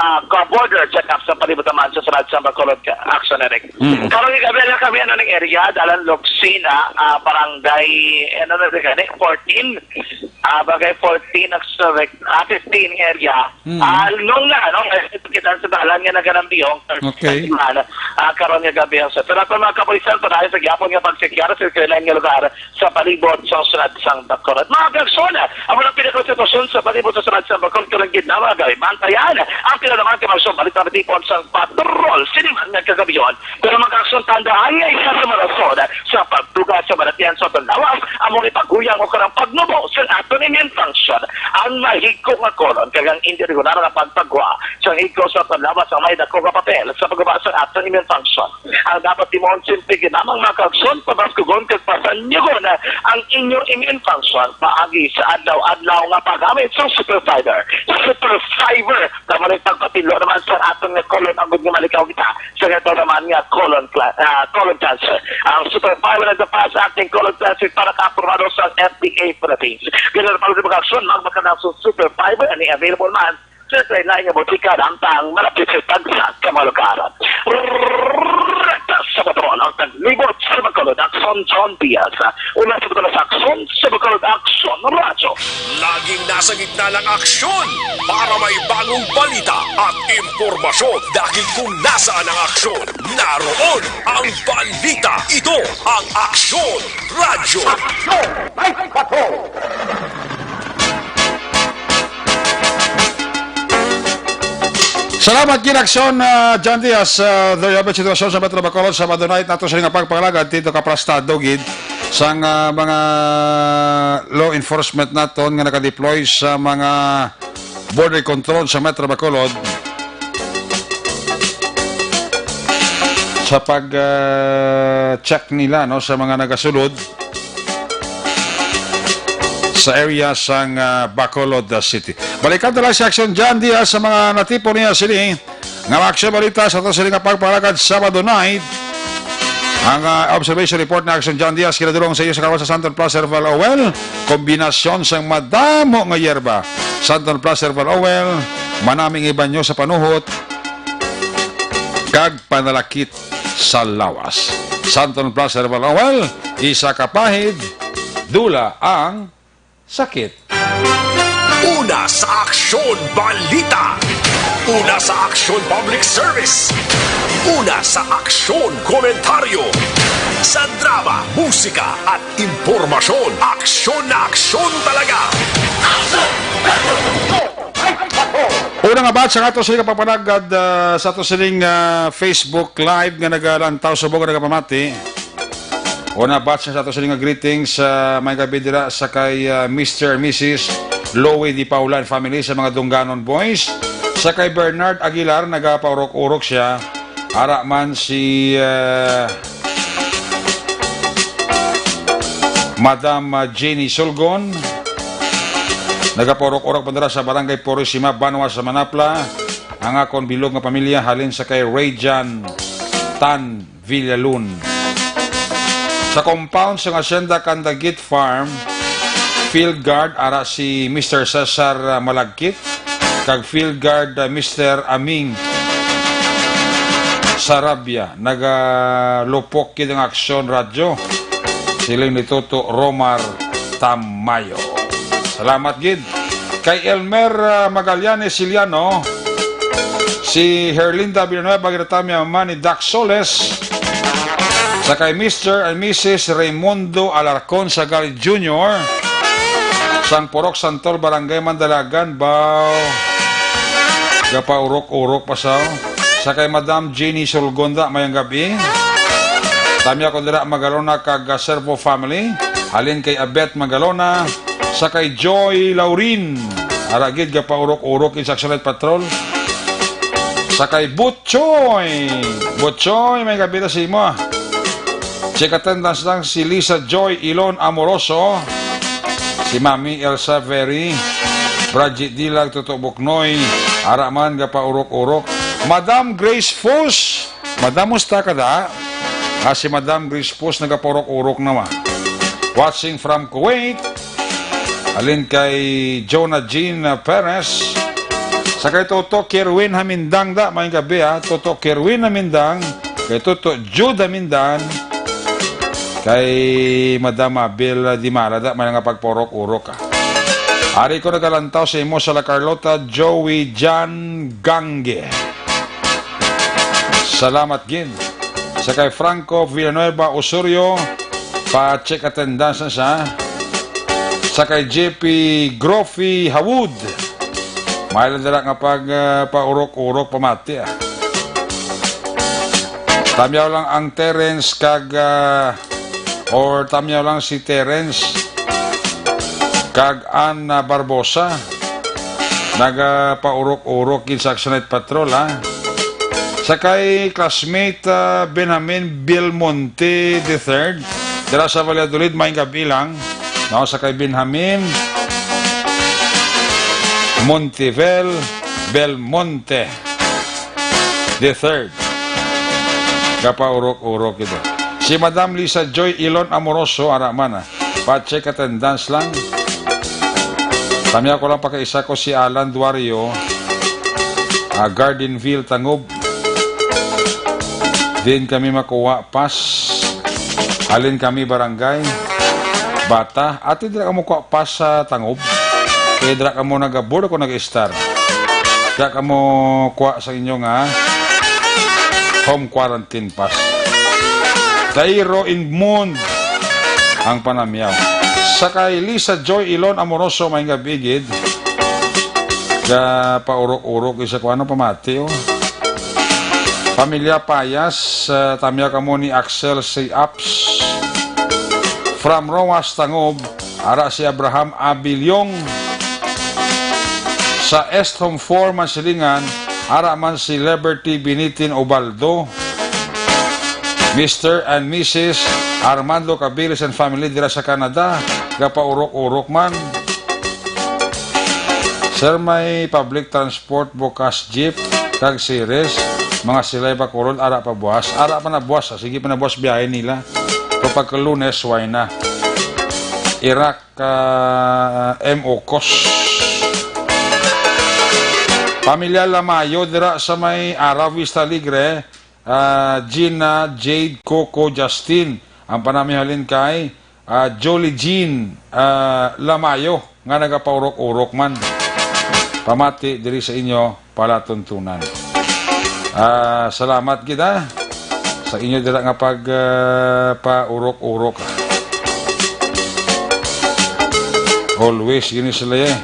ah, ka border check-up sa palibot naman sa sulod sang Bacolod ka-, action, Eric. Hmm. Karon, Gabriel, kami, ano, ning area, dalan Luxina, ah, barangay, ano na rin, fourteen. Ah, bagay fourteen ang sa, ah, fifteen area. Mm. Ah, nung na, ano, eh, kita sa dalan nga naganambiyong, Okay. man, ah, karon nga gabi ang sa. Pero ang mga kapulisan, padayon sa gyapon nga pagsekyar sa kailangan nga lugar sa palibot sa sulod sang Bacolod. Mga kaagsoon, ang mga pinakang sitwasyon sa palibot sa sulod sang Bacolod, karong gid na mga gabi. Bantayan ang pinalaman ka mga balita natipon sang patrol siniman nga kagabion. Pero mga kaagsoon, tandaan nga isa sa mga rason sa pagduga sa balatian sa aton lawas, amo ni paguyang o karang pagnubo sa aton immune function. Ang mahigko nga colon kag ang hindi regular nga pagpagwa sa higko sa aton lawas ang may dako nga papel sa pagguba sa aton immune function. Ang dapat himuon, simple gid lamang, mga kaagsoon, pabaskugon kag pasanyugon ang inyo immune function paagi sa adlaw-adlaw nga paggamit sa Super Fiber. Super Fiber, tama rin pagpatilo naman sa aton nga colon, ang nga malikaw kita sa gataw naman nga colon cla-, ah, colon cancer. Ang Super Fiber is the fast-acting colon cleanser para ka aprobado sa F D A Philippines. Ganun pa rin mga aksyon, magmakanak sa Super Fiber, ani available man sa lain-lain nga botika, ang tang malapit sa tagsa ka mga lugar. Rekta sa Bacolod, ang taglibot sa Bacolod, Aksyon John Diaz. Una sa Bacolod, Aksyon sa Bacolod, Aksyon Radyo. Laging nasa gitna ng aksyon para may bagong balita at impormasyon. Dahil kung nasaan ang aksyon, naroon ang balita. Ito ang Aksyon Radyo. Aksyon Night Patrol! Salamat gid, Aksyon, ah, John Diaz. Ah, there you have it, sitwasyon sa Metro Bacolod, Sabado night nato sila nga pagpangalagad dito ka prastado gid sang, ah, mga law enforcement naton nga nakadeploy sa mga border control sa Metro Bacolod sa pag, ah, check nila, no, sa mga nagasulod sa area sang, ah, Bacolod, ah, City. Balikan ta lang si Aksyon John Diaz sa mga natipon niya sini nga mga aksyon balita sa ato sini nga pagpangalagad Sabado night. Ang, ah, observation report na Aksyon John Diaz kinadulong sa iyo sa kalawas sa Santon Plus Herbal Oil, kombinasyon sang madamo nga yerba. Santon Plus Herbal Oil, manami nga ibanyo sa panuhot kag panalakit sa lawas. Santon Plus Herbal Oil, isa ka pahid, dula ang sakit. Una sa Aksyon Balita. Una sa Aksyon Public Service. Una sa Aksyon Komentaryo. Sa drama, musika, at impormasyon, aksyon na aksyon talaga. Una nga batch ang ato sini nga pagpanagad, ah, sa ato sining, ah, Facebook Live nga nagalantaw subong nga nagapamati. Una batch sa ato sining nga greetings, ah, may gabi dira sa kay, ah, Mister and Missus Louie Di Paula and family sa mga Dungganon Boys. Sa kay Bernard Aguilar, nagapaurok-urok siya. Ara man si, ah, Madam, ah, Jenny Sulgon. Nagapaurok-urok pa dira sa Barangay Purisima, Banwa sa Manapla. Ang akon bilog nga pamilya halin sa kay Rayjan Tan Villalun. Sa compound sa Hacienda Candagit Farm, field guard ara si Mister Cesar, ah, Malagkit, kag field guard, ah, Mister Aming Sarabia. Nagalupok gid ang Aksyon Radyo. Siling ni Toto Romar Tamayo. Salamat gid. Kay Elmer, ah, Magallanes Siliano, si Herlinda Villanueva, ginatamya man ni Dax Soles, sa kay Mister and Missus Raimundo Alarcon Sagal Junior, sang Purok Santol, Barangay Mandalagan, Bao. Gapaurok-urok pa sa, sa kay Madam Jenny Sulgonda, mayang gabi. Tamya ko dira Magalona kag, ah, Servo family. Halin kay Abet Magalona, sa kay Joy Laurin. Ara gid gapaurok-urok in Saxonite Patrol. Sa kay Butchoy. Butchoy, may gabi na sa imo, ah. Check attendance lang si Lisa Joy Ilon Amoroso, si Mami Elsa Ferry, Bridget Dilag, Toto Buknoy, ara man gapaurok-urok. Madam Grace Fus, Madam, musta ka da? Ah, si Madam Grace Fus nagapaurok-urok na ma. Watching from Kuwait. Alin kay Jonah Jean, ah, Perez. Sa kay Toto Kerwin Hamindang da, may gabi, ah. Toto Kerwin Hamindang, kay Toto Jude Hamindang, kay Madam Mabel, ah, Dimala da, may nga pagpaurok-urok, ah. Ari ko nagalantaw sa imo sa La Carlota, Joey Jan Gange. Salamat gid. Sa kay Franco Villanueva Osorio, pa-check attendance na siya. Sa kay J P Groffy Hawud, may lang dala nga pag, ah, paurok-urok pamati, ah. Tamyaw lang ang Terence kag, ah, or tamyaw lang si Terence kag Ann Barbosa. Nagapaurok-urok gid sa Action Night Patrol, ha? Sa kay classmate, ah, Benjamin Belmonte the third, dira sa Valladolid, maayong gabi lang. No, sa kay Benjamin Montivel Belmonte the third. Gapaurok-urok ito. Si Madam Lisa Joy Ilon Amoroso, ara man, ah. Pa-check attendance lang. Tamyaw ko lang, pakaisa ko si Alan Duario, ah, Gardenville, Tangob. Din kami makuha pas. Alin kami barangay? Bata. Ati, dira kamo kuha pas sa Tangob. Kay dira kamo nagabor ko nag-estar. Dira kamo kuha sa inyo nga home quarantine pass. Dairo in Mond ang panamyaw. Sa kay Lisa Joy Ilon Amoroso, maayong gabi gid. Gapaurok-urok isa ko ano pamati, oh. Pamilya Payas, ah, tamyaw kamo ni Axel C. Apps. From Roas, Tangob, ara si Abraham Abiliong. Sa Esthom four, Mansilingan, ara man si Liberty Binitin Ubaldo. Mister and Missus Armando Cabiles and family dira sa Canada, gapaurok-urok man. Sir, may public transport, bukas jeep, kag series, mga silay Bacolod, ara pa buwas. Ara pa na buwas, ah. Sige pa na buwas biyahe nila. Pero pagka Lunes, why na? Iraq, ah, M O Cos. Pamilya Lamayo, dira sa may Araw Vista Alegre, ah, Gina, Jade, Coco, Justin. Ang panami halin kay, ah, Jolie Jean, ah, Lamayo, nga nagapaurok-urok man. Pamati diri sa inyo palatuntunan. Ah, salamat gid, ah, sa inyo dira nga pag, ah, paurok-urok. Always gini sila, eh.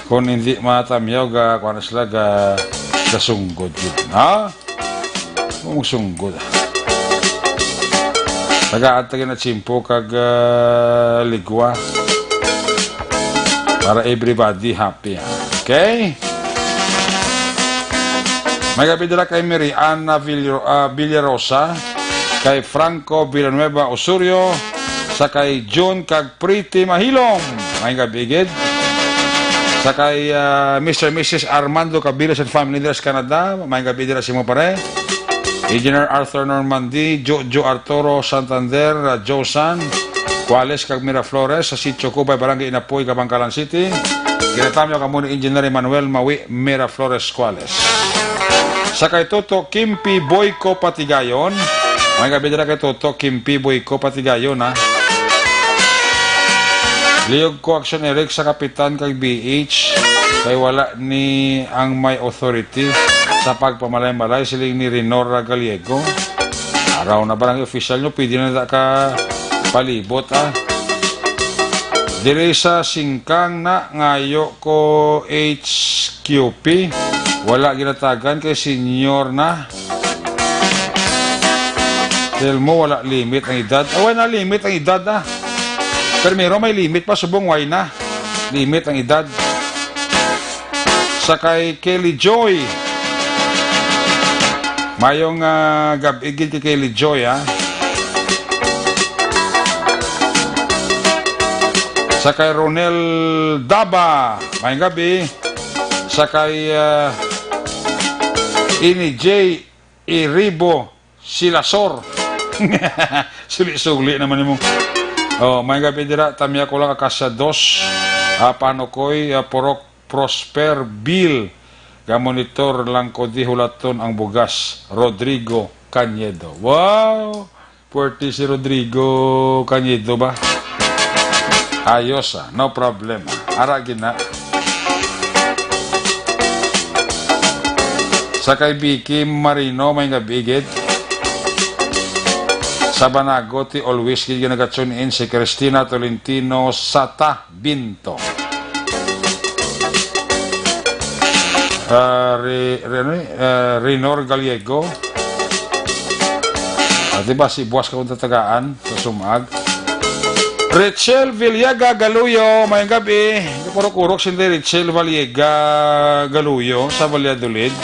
Kung hindi matamyaw, ga, kuwan na sila, ga, gasunggod gid, ha? Mao ang sunggod. Tagaan ta gina tiyempo kag, ah, ligwa para everybody happy, ah. Okay? Maayong gabi dira kay Mary Ann Villar-, ah, Villarosa, kay Franco Villanueva Osorio, sa kay June kag Pretty Mahilom. Maayong gabi gid. Sa kay, ah, Mister Missus Armando Cabiles and family dira sa Canada. Maayong gabi dira sa imo, pare. Engineer Arthur Normandy, Jojo Arturo Santander, ah, Josan Cuales kag Miraflores sa Sitio Cubay, Barangay Inapoy, Kabankalan City. Ginatamyaw kamo ni Engineer Emmanuel Mawi Miraflores Cuales. Sa kay Toto Kimpi Boyco Patigayon. Maayong gabi dira kay Toto Kimpi Boyco Patigayon, ha. Liyog ko, Action Eric, sa kapitan kag B H, kay wala ni ang may authority sa pagpamalay-malay, siling ni Renor Gallego. Araw na, barangay official nyo, pwede na da ka palibot, ah. Diri sa Singkang na, ngayo ko H Q P, wala ginatagan kay senior na. Tell mo, wala limit ang edad. Away na limit ang edad, ah. Primero, may limit pa, subong, way na. Limit ang edad. Sa kay Kelly Joy. Mayong, ah, gab-i gid kay Kelly Joy, ah. Sa kay Ronel Daba. Mayong gabi. Sa kay, ah, Ini J Iribo Silasor. Suli-suli naman nimo. Oh, may gabi dira, tamya ko lang, Acacia dos, ah, Panukoy, ah, Purok Prosper Bill, ga monitor lang ko di hulaton ang bugas, Rodrigo Cañedo. Wow! Puwerte si Rodrigo Cañedo ba? Ayos, ah, no problem. Ara gina. Sa kay Vicky Marino, may gabi gid. Sa Banago, ti always gid nga naga-tune in si Christina Tolentino Sata Binto. Ah, Re-, Re-, ano eh? Ah, Renor Gallego. Ah, di ba si Buwas ka kung tatagaan sa Sumag? Rachel Villaga Galuyo, mayong gabi. Purok-urok si Rachel Villaga Galuyo sa Valladolid.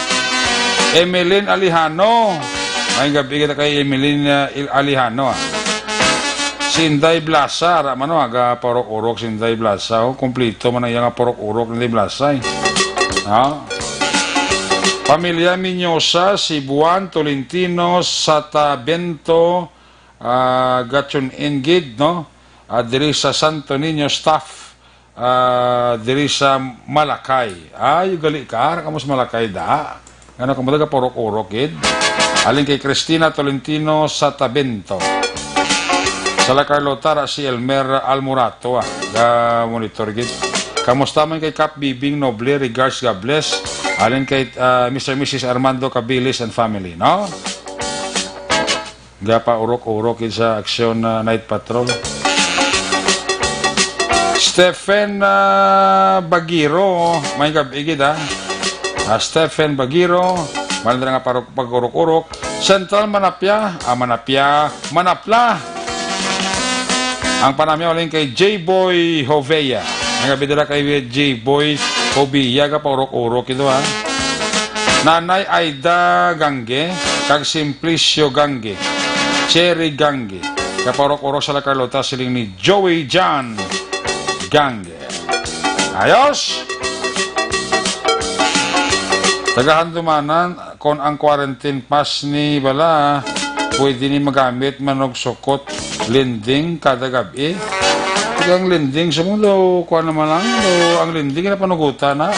Emeline Alejano. Mayong gabi kita kay Emeline, ah, Il-, Alejano, ah. Si Inday Blasa, ara man, no, aga purok-urok si Inday Blasa, oh. Kumplito man ang iyang purok-urok ni Inday Blasa, eh. Ah. Pamilya Minyosa, si Buan Tolentino, Satavento, ah, ga-tune in gid, no? Ah, diri sa Santo Niño staff, ah, diri sa Malacay. Ay, gali ka, ara kamo sa Malacay, da. Ano, kamo taga purok-urok gid. Alin kay Christina Tolentino Satavento. Sa La Carlota, ra si Elmer Almorato, ah, ga monitor gid. Kamusta man kay Kap Bibing Noble? Regards, God bless. Alin kay, ah, Mister Missus Armando Cabilis and family, no? Gapaurok-urok gid sa Aksyon, ah, Night Patrol. Stephen, ah, Bagiro, may gab-i gid, ah. Ah, Stephen Bagiro, malandra nga parok-, pag-urok-urok. Central Manapya, ah, Manapya, Manapla. Ang panamya uling kay J Boy Hovea. Ang gab-i dira kay J Boy Hovea, gapaurok-urok ito, ha. Nanay Aida Gangge, kag Simplicio Gangge, Cherry Gangge, kapaurok-urok sa La Carlota, siling ni Joey John Gangge. Ayos! Tagahandumanan, kon ang quarantine pass ni bala, pwede ni magamit man og sukot lending kada gab-i. Kag ang lending, sa mundo, kuha naman lang, do, ang lending na panugutan na.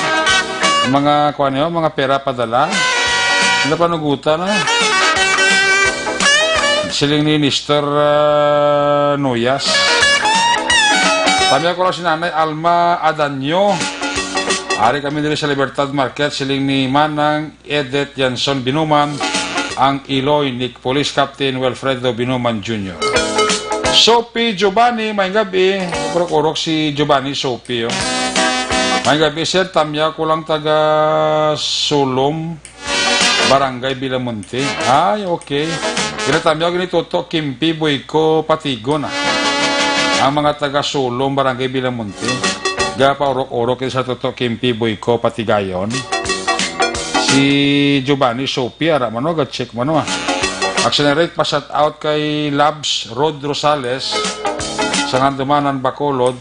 Mga, kuha niyo, mga pera padala. Na panugutan na. Siling ni Mister, ah, Nuyas. Tanya ko lang si Nanay Alma Adanyo. Ari kami diri sa Libertad Market, siling ni Manang Edith Yanson Binuman, ang Iloy ni Police Captain Wilfredo Binuman Junior. Sophie Giovanni, may gabi. Urok-urok si Giovanni Sophie, oh. May gabi, sir. Tamya ko lang taga Sulom, Barangay Villamonte. Ay, okay. Kinatamya ko ni Toto Kimpi Boyco Patigon, ah. Ang mga taga Sulom, Barangay Villamonte. Gapaurok-urok sa Toto Kimpi Boyco Patigayon. Si Giovanni Sophie, ara man, no, ga-check man, no, ah. Action Eric, pa-shout out kay Labs Rod Rosales sa Ngandumanan, Bacolod.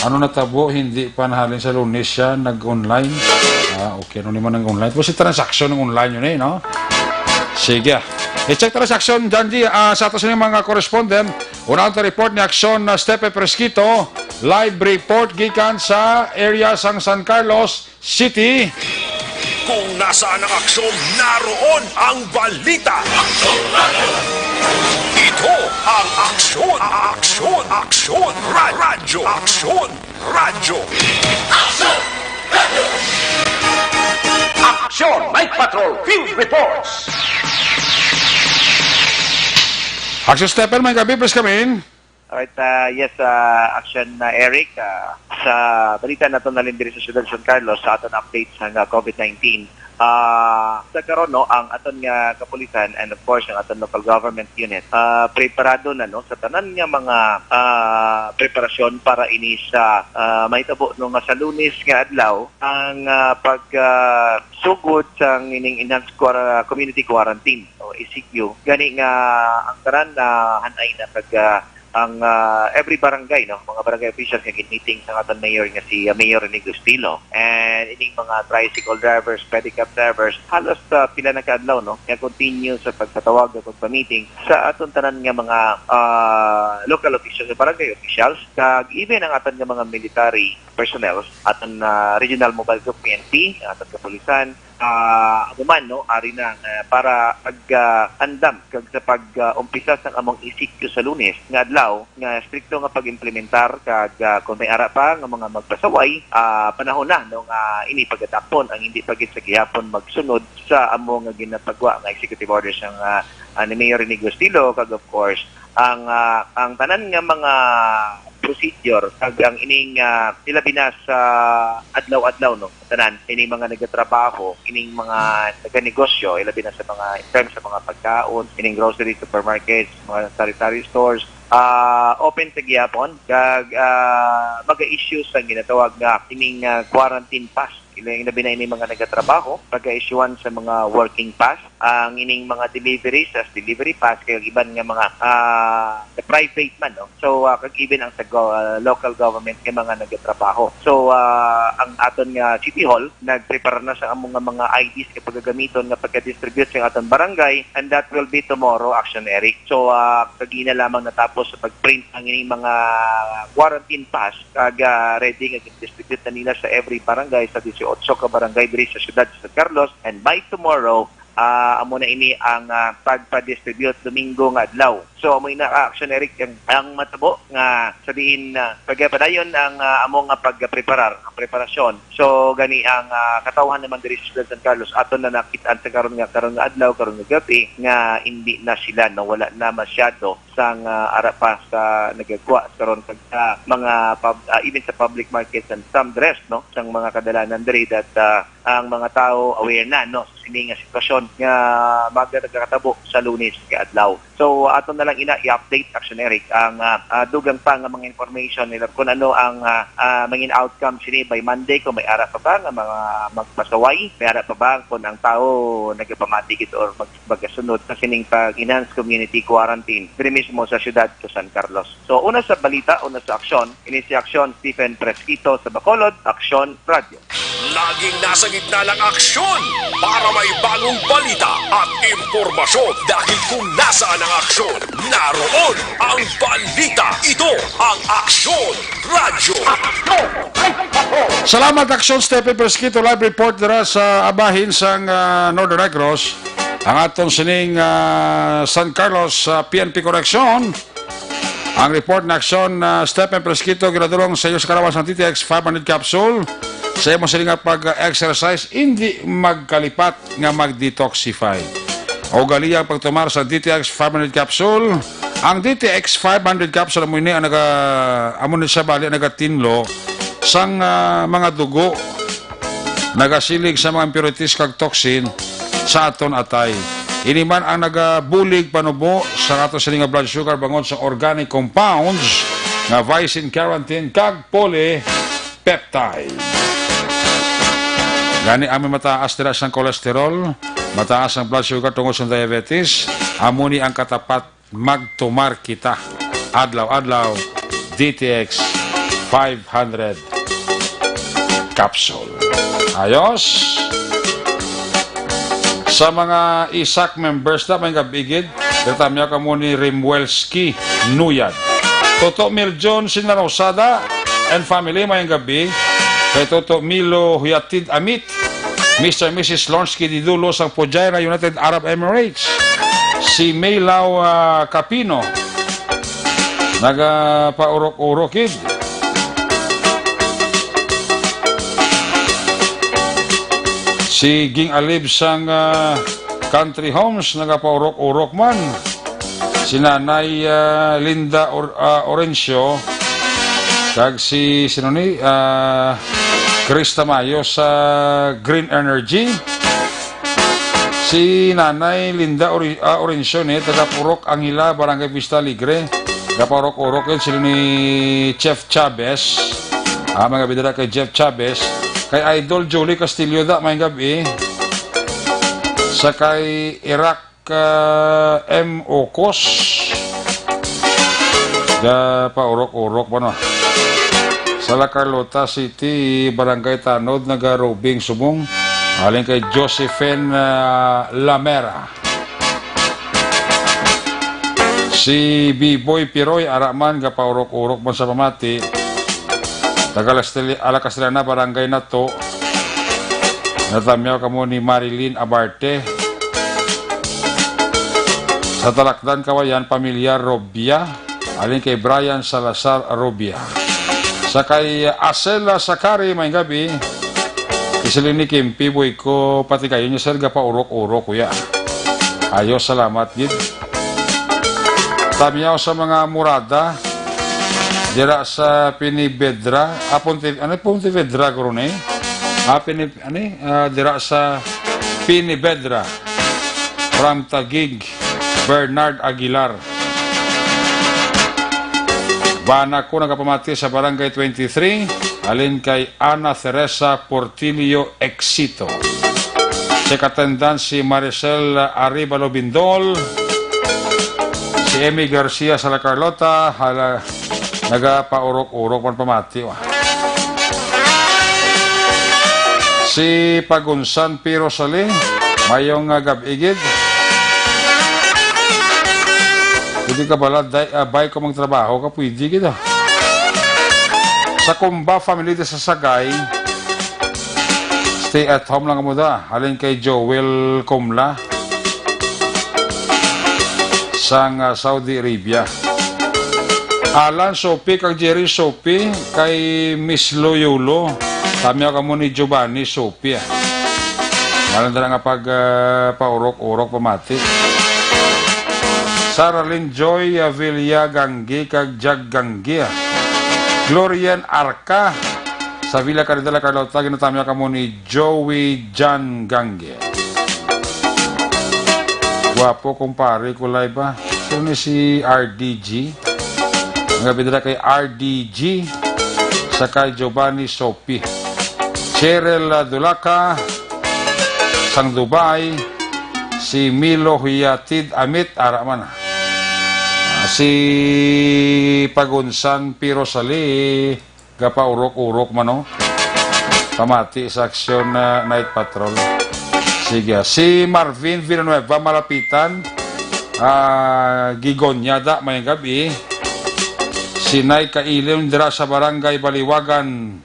Ano natabo? Hindi pa nahalin sa Lunes siya nag-online. Ah, okay. Ano naman ang online? Tapos si transaction ng online yun eh, no? Sige. I-check transaction, Janji, ah, sa ato sa mga correspondent. Unang report ni Action na Stepe Fresquito. Live report gikan sa area sang San Carlos City. Kung nasaan ang aksyon, naroon ang balita. Ito ang Aksyon, Aksyon, Aksyon, Ra- Radyo, Aksyon, Radyo. Aksyon Night Patrol Field Reports. Aksyon Stephen, may gabi, please come in. Alright, ah, yes, ah, Aksyon na Eric. Ah, sa balita nato na diri sa siyudad sa San Carlos, sa aton update sa nga COVID nineteen. Ah, sa karon, no, ang aton nga kapulisan and of course ang aton local government unit, ah, preparado na, no, sa tanan nga mga, ah, preparasyon para ini sa, ah, mahitabo, no, nga sa Lunes nga adlaw ang, ah, pag, ah, sugod sa ining enhanced quar- community quarantine o E C Q. Gani nga ang tanan na hanay na kag, ah, ang, ah, every barangay, no, mga barangay officials nga gin-meeting sa aton mayor nga si, ah, Mayor Rene Gustilo, and ining mga tricycle drivers, pedicab drivers, halos, ah, pila na ka adlaw, no, nga continue sa pagpatawag ug pagpa-meeting sa aton tanan nga mga, ah, local officials, barangay officials, kag even ang aton nga mga military personnel, aton, ah, Regional Mobile Group, P N P, ang aton kapulisan, ah, amo man, no, ari na, ah, para pag, ah, andam kag sa pag, ah, umpisa sang among E C Q sa Lunes nga adlaw, nga strikto nga pag-implementar kag, ah, kung may ara pa nga mga magpasaway, ah, panahon na, no, nga ini pagadakpon ang hindi pa gid sa gihapon magsunod sa amo nga ginapagwa nga executive order sang, ah, ah, ni Mayor Rene Gustilo kag of course ang, ah, ang tanan nga mga procedure kag ang ining, ah, ilabi na sa adlaw-adlaw, no, tanan ining mga nagatrabaho, ining mga naganegosyo, ilabi na sa mga in terms sa mga pagkaon, ining grocery, supermarkets, mga sari-sari stores, ah, open sa gihapon kag, ah, maga-issue sa ginatawag nga ining, ah, quarantine pass. Ilabi na ini mga nagatrabaho, pag-issuean sa mga working pass, ang ining mga deliveries as delivery pass, kay iban nga mga, ah, private man, no? So, ah, kag even ang sa go- ah, local government nga mga nagatrabaho. So, ah, ang aton nga City Hall nagprepara na sa among nga mga I Ds nga pagagamiton nga pagka-distribute sa aton barangay, and that will be tomorrow, Action Eric. So, ah, kagina lamang natapos sa pag-print ang ining mga quarantine pass, kag, ah, ready nga gin-distribute na nila sa every barangay, sa dieciocho ka barangay diri sa siyudad sa San Carlos. And by tomorrow, ah, amo na ini ang, ah, pagpa-distribute Domingo nga adlaw. So, amo ina, ah, Action Eric, ang, ang matabo nga sa diin, ah, pagpadayon ang, ah, amo nga pagpreparar, ang preparasyon. So, gani ang, ah, katawhan naman diri sa siyudad San Carlos, aton na nakit-an sa karon nga, karon nga adlaw, karon nga gabi, nga hindi na sila, no, wala na masyado sang, ah, ara pa sa nagagwa karon kag sa mga pub-, ah, even sa public markets and some the rest, no, sang mga kadalanan diri that, ah, ang mga tawo aware na, no, sa sini nga sitwasyon nga maga nagakatabo sa Lunes nga adlaw. So, ato na lang ina i-update, Action Eric, ang, ah, ah, dugang pa nga mga information nila kung ano ang, ah, ah, mangin outcome sini by Monday, kung may ara pa ba nga mga magpasaway, may ara pa ba kung ang tawo nagapamati gid or mag- magasunod sa sining pag-enhance community quarantine diri mismo sa siyudad sa San Carlos. So, una sa balita, una sa aksyon, ini si Aksyon Stephen Fresquito sa Bacolod, Aksyon Radio. Laging nasa gitna ng aksyon para may bagong balita at impormasyon, dahil kung nasaan ang aksyon, naroon ang balita. Ito ang Aksyon Radyo. Salamat, Aksyon Stephen Fresquito, live report dira sa abahin sang, ah, Northern Negros. Ang aton sining, ah, San Carlos, ah, P N P Correction. Ang report na Aksyon, ah, Stephen Fresquito, ginadulong sa iyo sa kalawas ng D T X five hundred capsule. Sa imo sini nga pag-exercise, hindi magkalipat nga mag-detoxify. O gali ang pagtumar sa D T X five hundred capsule. Ang D T X five hundred capsule amo ini ang naga amo ni siya bali ang nagatinlo sang, ah, mga dugo, nagasilig sa mga impurities kag toxin sa aton atay. Ini man ang nagabulig panubo sa ato sini nga blood sugar bangod sa organic compounds nga vicin, carotene kag poly peptide. Gani, amin mataas dira sang cholesterol, mataas ang blood sugar tungod sa diabetes, amo ni ang katapat magtumar kita adlaw-adlaw D T X five hundred capsule. Ayos? Sa mga isak members na, may gabigid, Bertamia kamo ni Rimuelski Nuyad. Toto Mil John Sinarosada and family, mayang gabi. Kay Toto Milo Huyatid Amit, Mister Missus Lonsky Didulo sang Fujairah, United Arab Emirates. Si Maylaw, ah, Capino, nagapaurok-urok gid. Si Ging Alib sang, ah, Country Homes, nagapaurok-urok man. Si Nanay, ah, Linda Or-, ah, Orencio, kag si, sino ni? Ah, Chris Tamayo sa Green Energy. Si Nanay Linda Ori-, ah, Orencio ni, taga Purok Angila, Barangay Vista Alegre. Nagapaurok-urok gid sila ni Chef Chavez. Ah, mga bidara kay Jeff Chavez. Kay Idol Julie Castillo da, may gabi. Sa kay Iraq, ah, M. Ocos. Nagapaurok-urok pa, no? Sa La Carlota City, Barangay Tanod, nagarubing subong. Halin kay Josephine, ah, Lamera. Si Biboy Piroy, ara man, gapaurok-urok man sa pamati. Taga Las Tele-, Ala Castellana, Barangay Nato. Natamyaw kamo ni Marilyn Abarte. Sa Talakdan, Kawayan, pamilya Robia. Alin kay Brian Salazar Robia. Sa kay Asela Sakari, may gabi. Isilin ni Kimpi, Boy ko, pati kayo niya, sir, gapaurok-urok, kuya. Ayo, salamat, gid. Tamyaw sa mga murada, dira sa Pinivedra, ah, Ponte-, ano, Pontevedra, guro ni? Ah, Pini-, ano, eh? Ah, dira sa Pinivedra. From Taguig, Bernard Aguilar. Bana ko nagapamati sa Barangay twenty-three, alin kay Ana Teresa Portillo Exito. Check attendance si Maricel Arevalo Bindol, si Emmy Garcia Sala Carlota, hala, nagapaurok-urok man pamati, wa. Si Pagunsan P. Rosali, mayong, ah, gab-i gid. Pwede ka bala, day, ah, bay ko magtrabaho ka, pwede gid, ah. Sa Kumba family di sa Sagay, stay at home lang mo da. Halin kay Joel Kumla sang, ah, Saudi Arabia. Alan Sopi kag Jerry Sopi kay Miss Loyolo. Tamyaw kamo ni Giovanni Sopi, ah. Malandra nga pag, ah, paurok-urok pamati. Saralyn Joy, ah, Villa Ganggi kag Jag Ganggi, ah. Glorian Arca sa Villa Caridad, La Carlota, ginatamyaw kamo ni Joey John Gangge. Guwapo, kumpare, kulay ba? Sino ni si R D G? Ang gabidra kay R D G, sa kay Giovanni Sopi. Cheryl, ah, Dulaca, sang Dubai, si Milo Huyatid Amit, ara man. Ah, si Pagunsan P. Rosali, gapaurok-urok man, no? Pamati sa Aksyon, ah, Night Patrol. Sige, si Marvin Villanueva, Malapitan, ah, Gigonya da, may gabi. Si Nay Kailim dira sa Barangay Baliwagan,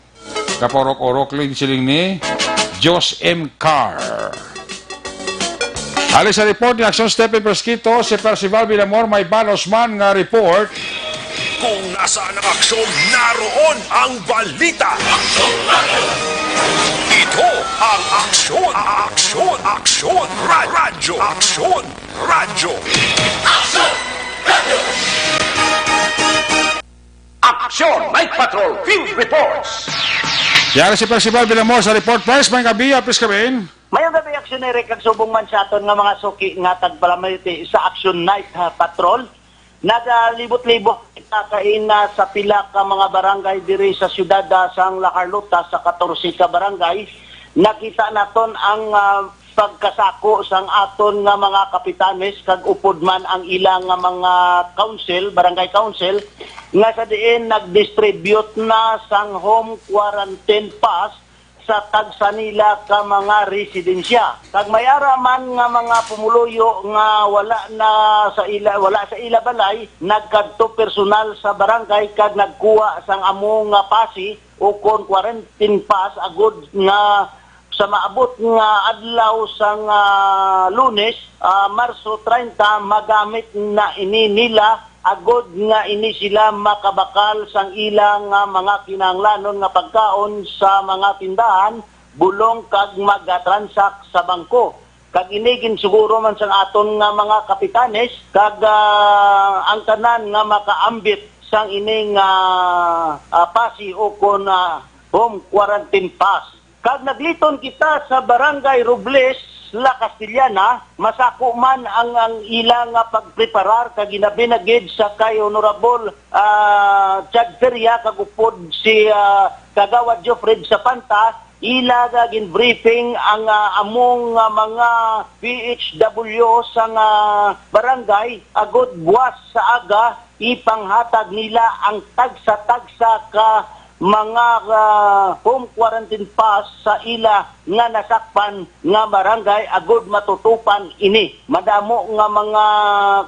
gapaurok-urok, lin siling ni Josh M. Carr. Ali sa report ni Aksyon Stephen Fresquito, si Percival Villamor may balos man nga report. Kung nasaan ang aksyon, naroon ang balita. Ito ang Aksyon, Aksyon, Aksyon, Ra-, Radyo, Aksyon, Radyo. Aksyon Night Patrol Field Reports. Yari si Percival Villamor sa report, Pres. May gabi, apis kami. Mayong gabi, Aksyon Eric, kag subong man sa aton nga mga suki nga tagpalamati sa Action Night, ha, Patrol. Nagalibot-libot kita kaina sa pila ka mga barangay diri sa siyudad, ah, sang La Carlota, sa katorse ka barangay. Nakita naton ang, ah, pagkasako sang aton nga mga kapitanes kag upod man ang ila nga mga council, barangay council, nga sa diin nag-distribute na sang home quarantine pass sa tagsa nila ka mga residensya. Kag may ara man nga mga pumuluyo nga wala na sa ila, wala sa ila balay, nagkadto personal sa barangay kag nagkuha sang amo nga pasi ukon quarantine pass agud nga Sa maabot nga adlaw sang, ah, Lunes, ah, Marso treinta, magamit na ini nila agod nga ini sila makabakal sang ila nga mga kinahanglanon nga pagkaon sa mga tindahan, bulong kag mag-transact sa bangko. Kag ini ginsiguro man sang aton nga mga kapitanes kag, ah, ang tanan nga makaambit sang ini nga, ah, pasi o kon, ah, home quarantine pass. Kag nagliton kita sa Barangay Robles, La Castellana, masako man ang, ang ila nga pagpreparar kag ginabi na gid sa kay Honorable, ah, Chad Feria kag upod si, ah, Kagawad Geoffrey Sapanta, ila nga ginbriefing ang, ah, among, ah, mga P H W sa nga barangay agud buwas sa aga ipanghatag nila ang tagsa-tagsa ka mga, ah, home quarantine pass sa ila nga nasakpan nga barangay agud matutupan ini. Madamo nga mga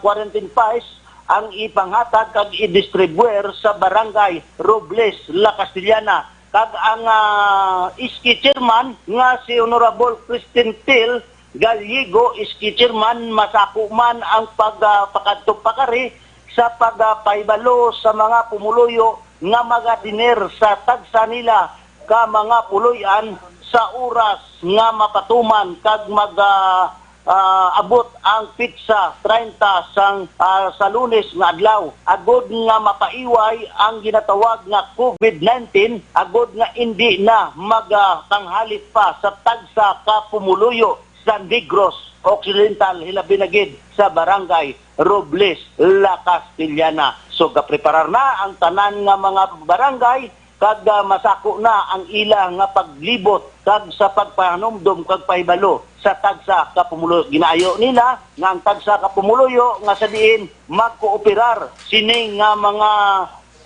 quarantine pass ang ipanghatag kag i-distribuer sa barangay Robles, La Castellana. Kag ang, ah, S K chairman nga si Honorable Christine Till Gallego, S K chairman, masako man ang pag, ah, pakadto pakari sa pagpahibalo sa mga pumuluyo nga magadiner sa tagsa nila ka mga puloy-an sa oras nga mapatuman kag mag, ah, ah, abot ang pitsa treinta sang, ah, sa Lunes nga adlaw, agud nga mapaiway ang ginatawag nga covid nineteen, agud nga indi na magapanghalit pa sa tagsa ka pumuluyo sa Negros Occidental, hilabi na gid sa Barangay Robles, La Castellana. So, gapreparar na ang tanan nga mga barangay kag, ah, masako na ang ila nga paglibot kag sa pagpahanumdom kag pahibalo sa tagsa ka pumuluyo. Ginaayo nila nga ang tagsa ka pumuluyo nga sa diin magkooperar sini nga mga,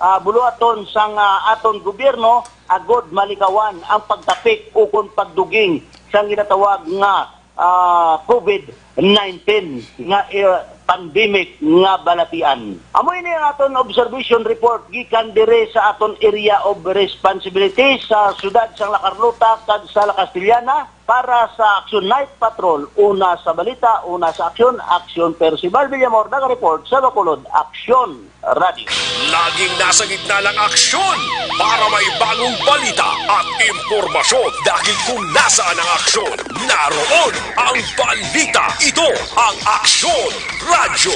ah, buluhaton sang, ah, aton gobyerno agud malikawan ang pagtapik ukon pagduging sang ginatawag nga, ah, covid nineteen nga, eh, pandemic nga balatian. Amo ini ang aton observation report gikan dire sa aton area of responsibility sa siyudad sang La Carlota kag sa La Castellana. Para sa Action Night Patrol, una sa balita, una sa aksyon, Aksyon Percival Villamor, naga-report sa Bacolod, Aksyon Radio. Laging nasa gitna ng aksyon para may bagong balita at impormasyon. Dahil kung nasaan ang aksyon, naroon ang balita. Ito ang Aksyon Radyo.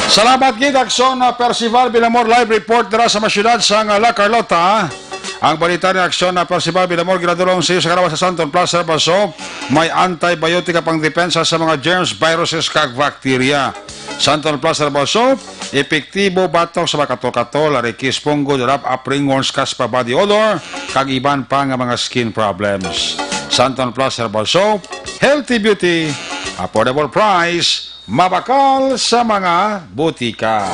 Salamat gid, Aksyon, uh, Percival Villamor, live report dira sa masyudad sang, uh, La Carlota. Ang balita ni Aksyon na Percival Villamor ginadulong sa iyo sa karawa sa Santon Plus Herbal Soap. May antibiotic nga pangdepensa sa mga germs, viruses, kag bacteria. Santon Plus Herbal Soap, epektibo batok sa mga katol-katol, arikis, fungo, rub-off, ringworms, caspa, body odor, kag iban pa nga mga skin problems. Santon Plus Herbal Soap, healthy beauty, affordable price, mabakal sa mga butika.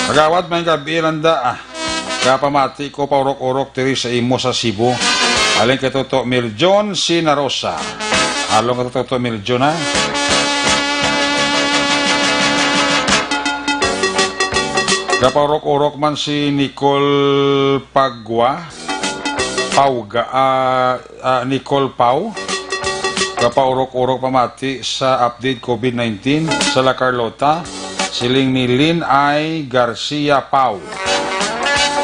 Kagawad, may gabi, Landa, ah. Kapamati ko, paurok-urok diri sa imo sa Cebu. Halin kay Toto Miljon Sinarosa. Halin kay Toto Miljon, ha? Kapaurok-urok man si Nicole Pagwa. Pauga, ah, ah, Nicole Pau, kapaurok-urok pamati sa update covid nineteen sa La Carlota, siling ni Lin I Garcia Pau.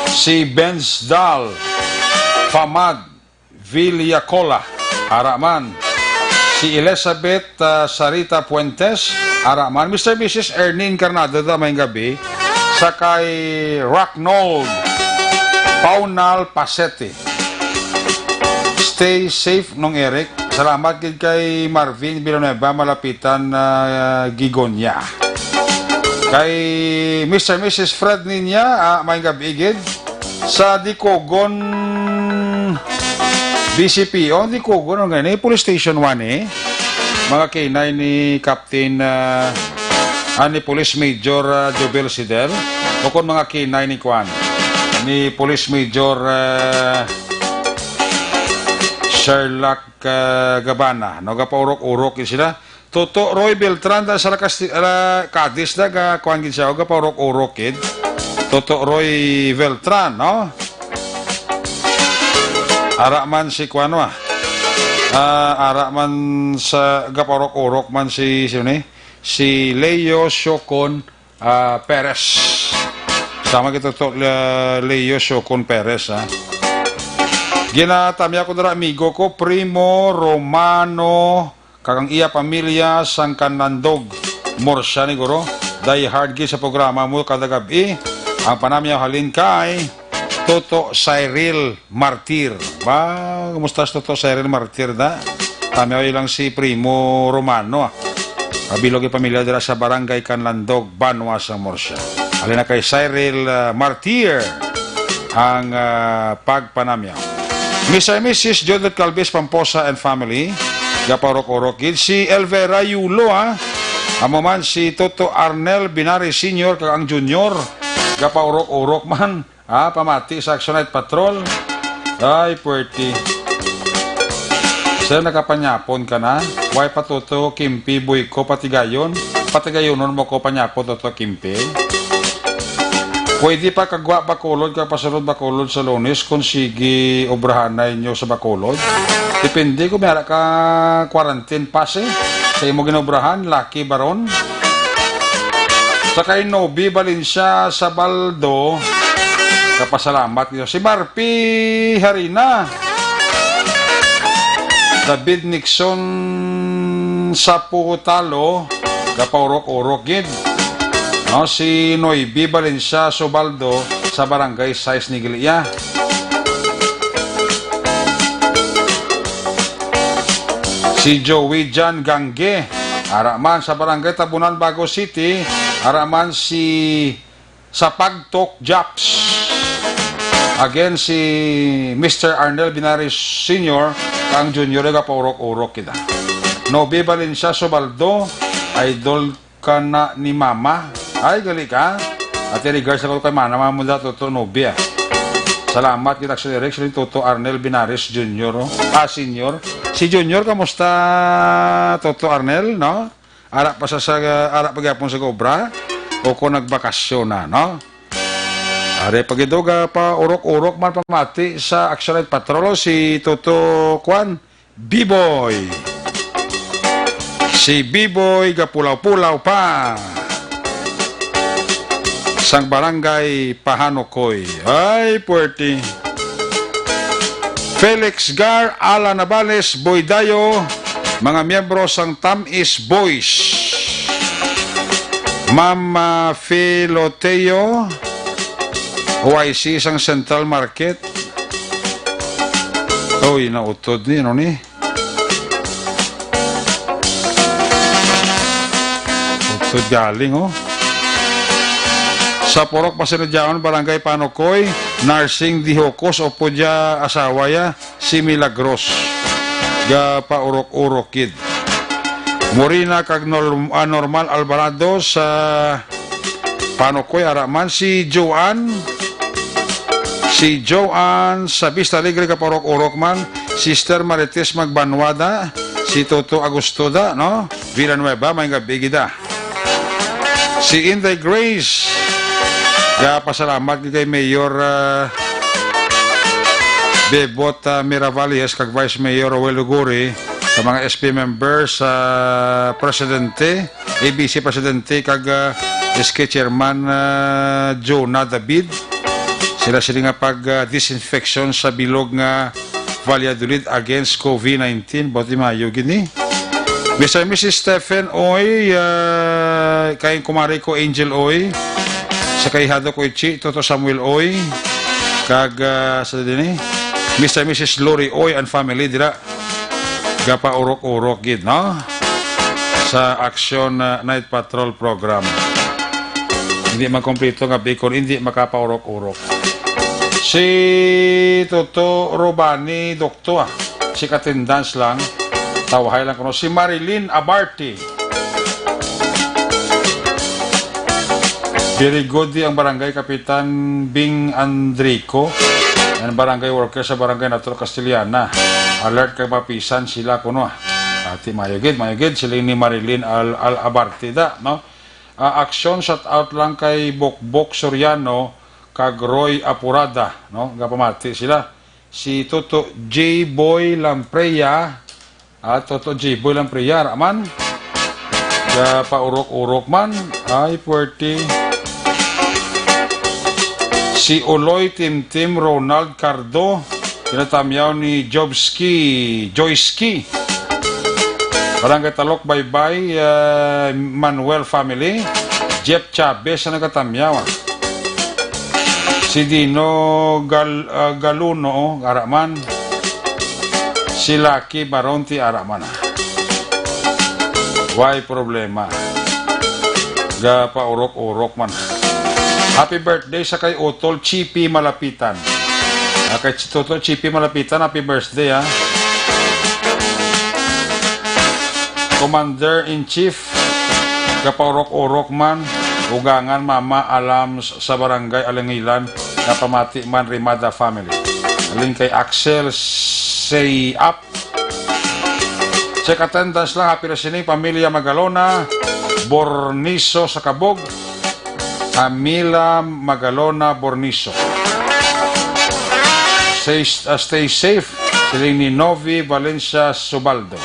Si Benz Dal Famad Villacola, ara man. Si Elizabeth, ah, Sarita Fuentes, ara man. Mister Missus Ernie Encarnado, da, may gabi. Sa kay Rocknold Paunal Pasete. Stay safe, Nong Eric. Salamat gid kay Marvin Villanueva, Malapitan, ah, Gigonia. Kay Mister Missus Fred Ninya, ah, may gabi gid. Sa Dikogon, D C P O, Dikogon, ano nga ni? Police Station one, eh. Mga K nine ni Captain, ah, ah, ni Police Major, ah, Jobel Sidel. O kung mga K nine ni Kwan, ni Police Major, ah, Sherlock, ah, Gabana. No, gapaurok-urok gid sila. Toto Roy Beltran, da sa Lakas-, ala, Cadiz na, ga, kuwan gid siya, o gapaurok-urok gid. Toto Roy Veltran, no? Ara man si kuano, ah. Ah, ara man sa gapaurok-urok man si, sino ni? Si Leo Siocon, ah, Perez. Sama kita to, ah, Leo Siocon Perez, ah. Ginatamya ko dira, amigo ko, Primo Romano, kag ang iya pamilya sang Kanlandog. Murcia ni guro, die hard gid sa programa mo kada gab-i. Ang panamyaw halin kay Toto Cyril Martir. Ba, kumusta si Toto Cyril Martir da? Tamyaw lang si Primo Romano, ah. Kabilog ang pamilya dira sa Barangay Kanlandog, Banwa sang Murcia. Halin na kay Cyril, ah, Martir ang, ah, pagpanamyaw. Mister and Missus Judith Calvis Pamposa and family, gapaurok-urok gid. Si Elvera Yulo, ha? Amo man si Toto Arnel Binari Senior kag ang Junior, gapaurok-urok man. Ha? Pamati sa Action Night Patrol. Ay, puwerte. Sir, nakapanyapon ka na? Way pa Toto Kimpi Boy ko patigayon? Patigayonon mo ko panyapon, Toto Kimpi? Pwede pa kagwa Bacolod kag pasulod Bacolod sa Lunes kung sige obrahanay nyo sa Bacolod. Depende kung may ara ka quarantine pass, eh, sa imo ginobrahan, Lucky Baron. Sa kay Nobi Valencia Sabaldo, kapasalamat niyo. Si Marpi Harina, David Nixon Saputalo, gapaurok-urok gid. No, si Noybi Valencia Subaldo sa Barangay Sais Niglia. Si Joey John Gangge, ara man sa Barangay Tabunan, Bago City, ara man si sa Pagtok Japs. Again, si Mister Arnel Binaris Senior, ang Junior, ay gapaurok-urok kita. Nobi Valencia Subaldo, idol ka na ni Mama. Ay, gali ka. Ate, regards ako kay Mana, Mama mo da, Toto Nobi, ah. Salamat kita sa lyrics ni Toto Arnel Binaris Junior, oh. Ah, Senior. Si Junior, kamusta, Toto Arnel, no? Ara pa sa, sa, ara pa gyapon sa obra o kung nagbakasyon na, no? Are pa gid, oh, gapaurok-urok man pamati sa Action Night Patrol si Toto, kwan, B-Boy. Si B-Boy gapulaw-pulaw pa sang Barangay Pahanokoy. Ay, puwerte. Felix Gar, Alan Navales, Boy Dayo, mga miyembro sang Tamis Boys. Ma'am, ah, Filoteo, O I C sang Central Market. Uy, nautod ni, ano ni? Utod galing, oh. Sa Purok Pasinudyaon, Barangay Panokoy, Nursing Dihokos, o pudya asawa ya, si Milagros. Gapaurok-urok gid. Morina kag Nor-, ah, Normal Alvarado sa Panokoy, ara man si Joan. Si Joan sa Vista Alegre, gapaurok-urok man. Sister Marites Magbanwada, si Toto Agusto da, no? Villanueva, may gabi gida. Si Inday Grace, gapasalamat gid kay Mayor, ah, Bebot, ah, Miravalles kag Vice Mayor Roel Luguri, sa mga S P members, sa presidente, A B C presidente kag, ah, S K chairman, ah, Jonah David. Sila sini nga pag, ah, disinfection sa bilog nga Valladolid against COVID nineteen. Buot maayo gid ni. Mister and Missus Stephen Oy, ah, kay kumare ko Angel Oy, sa kay Hado ko Ichi, Toto Samuel Oy, kag, ah, sa dini, Mister and Missus Lori Oy and family dira. Gapaurok-urok gid, no? Sa Action, ah, Night Patrol Program. Hindi man kompleto nga Bicol, hindi makapaurok-urok. Si Toto Robani, Doktor, ah, si katindans lang, tawhay lang kuno. Si Marilyn Abarte. Very good di ang barangay kapitan Bing Andrico. Ang barangay worker sa barangay Natro Castellana. Alert kag mapisan sila kuno. Ati, mayugid, mayugid. Siling ni Marilyn Al, Al Abarte da, no? Ah, action, shout out lang kay Bokbok Soriano, kag Roy Apurada, no? Gapamati sila. Si Toto J Boy Lampreya, ah, Toto J Boy Lampreya, ara man. Gapaurok-urok man. Ay, puwerte. Si Uloy Timtim Ronald Cardo, kinatamyaw ni Jobski, Joyski. Barangay Talok Baybay, ah, Manuel family. Jeff Chavez ang nagatamyaw, ah. Si Dino Gal-, ah, Galuno, oh, ara man. Si Lucky Baronti, ara man, ah. Way problema. Gapaurok-urok man. Happy birthday sa kay Utol Chippy Malapitan. Ah, kay Utol Chippy Malapitan, happy birthday, ah. Commander-in-Chief, gapaurok-urok man, ugangan mama alam s-, sa Barangay Alangilan, nga pamati man Rimada family. Alin kay Axel Say Up. Check attendance lang, happy listening, pamilya Magalona, Borniso sa Kabog. Amila Magalona Borniso. Stay, uh, stay safe. Siling ni Novi Valencia Subaldo.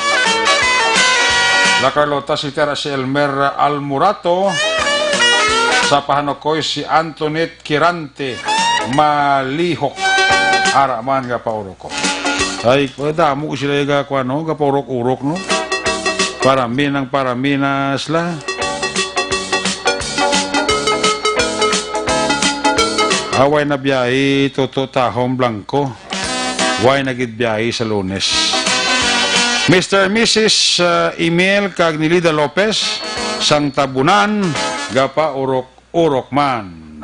La Carlota, si Tera, si Elmer Almorato. Sa Pahanukoy, si Antoinette Kirante Malihok. Ara man nga paurok ko. Ay, damo ko sila yung kuwan, no? Gapaurok-urok, no? Parami ng parami na sila. Away na biyahe, Toto Tahong Blanco. Way na gid biyahe sa Lunes. Mister and Missus, uh, Emil kag Nilida Lopez, sang Tabunan, gapaurok-urok man.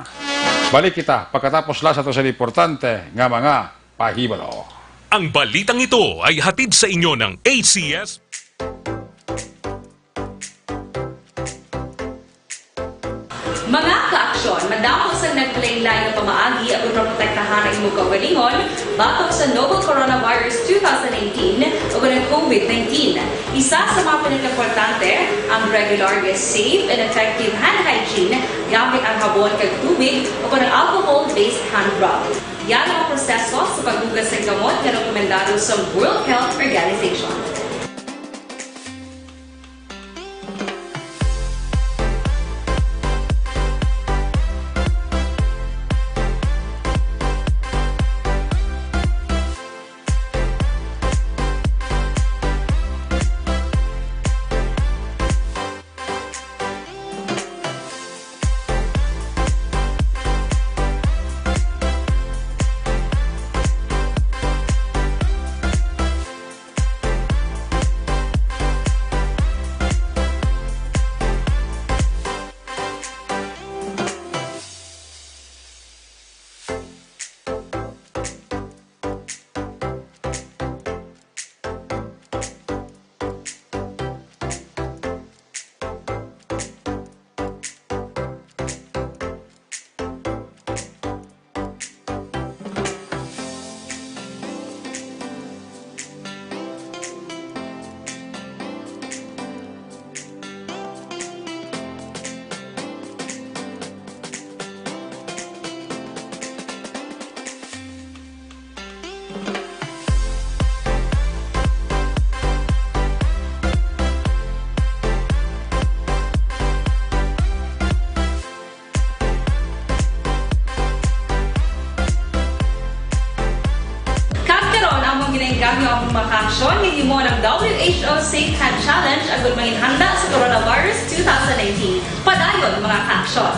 Balik kita pagkatapos lang sa to sa importante nga mga pahibalo. Ang balitang ito ay hatid sa inyo ng A C S. Mga ka-aksyon, madamo sang naglain-lain nga pamaagi aron maprotektahan ang imo kaugalingon batok sa novel coronavirus two thousand nineteen o ang COVID nineteen. Isa sa mga pinakaimportante, ang regular nga safe and effective hand hygiene gamit ang habon kag tubig o ang alcohol-based hand rub. Yan ang proseso sa paghugas ng kamot nga rekomendado sa World Health Organization. Kag karon, among ginaengganyo ang mga kaaksyon nga himo ng W H O Safe Hand Challenge agud mangin handa sa coronavirus two thousand nineteen. Padayon, mga kaaksyon!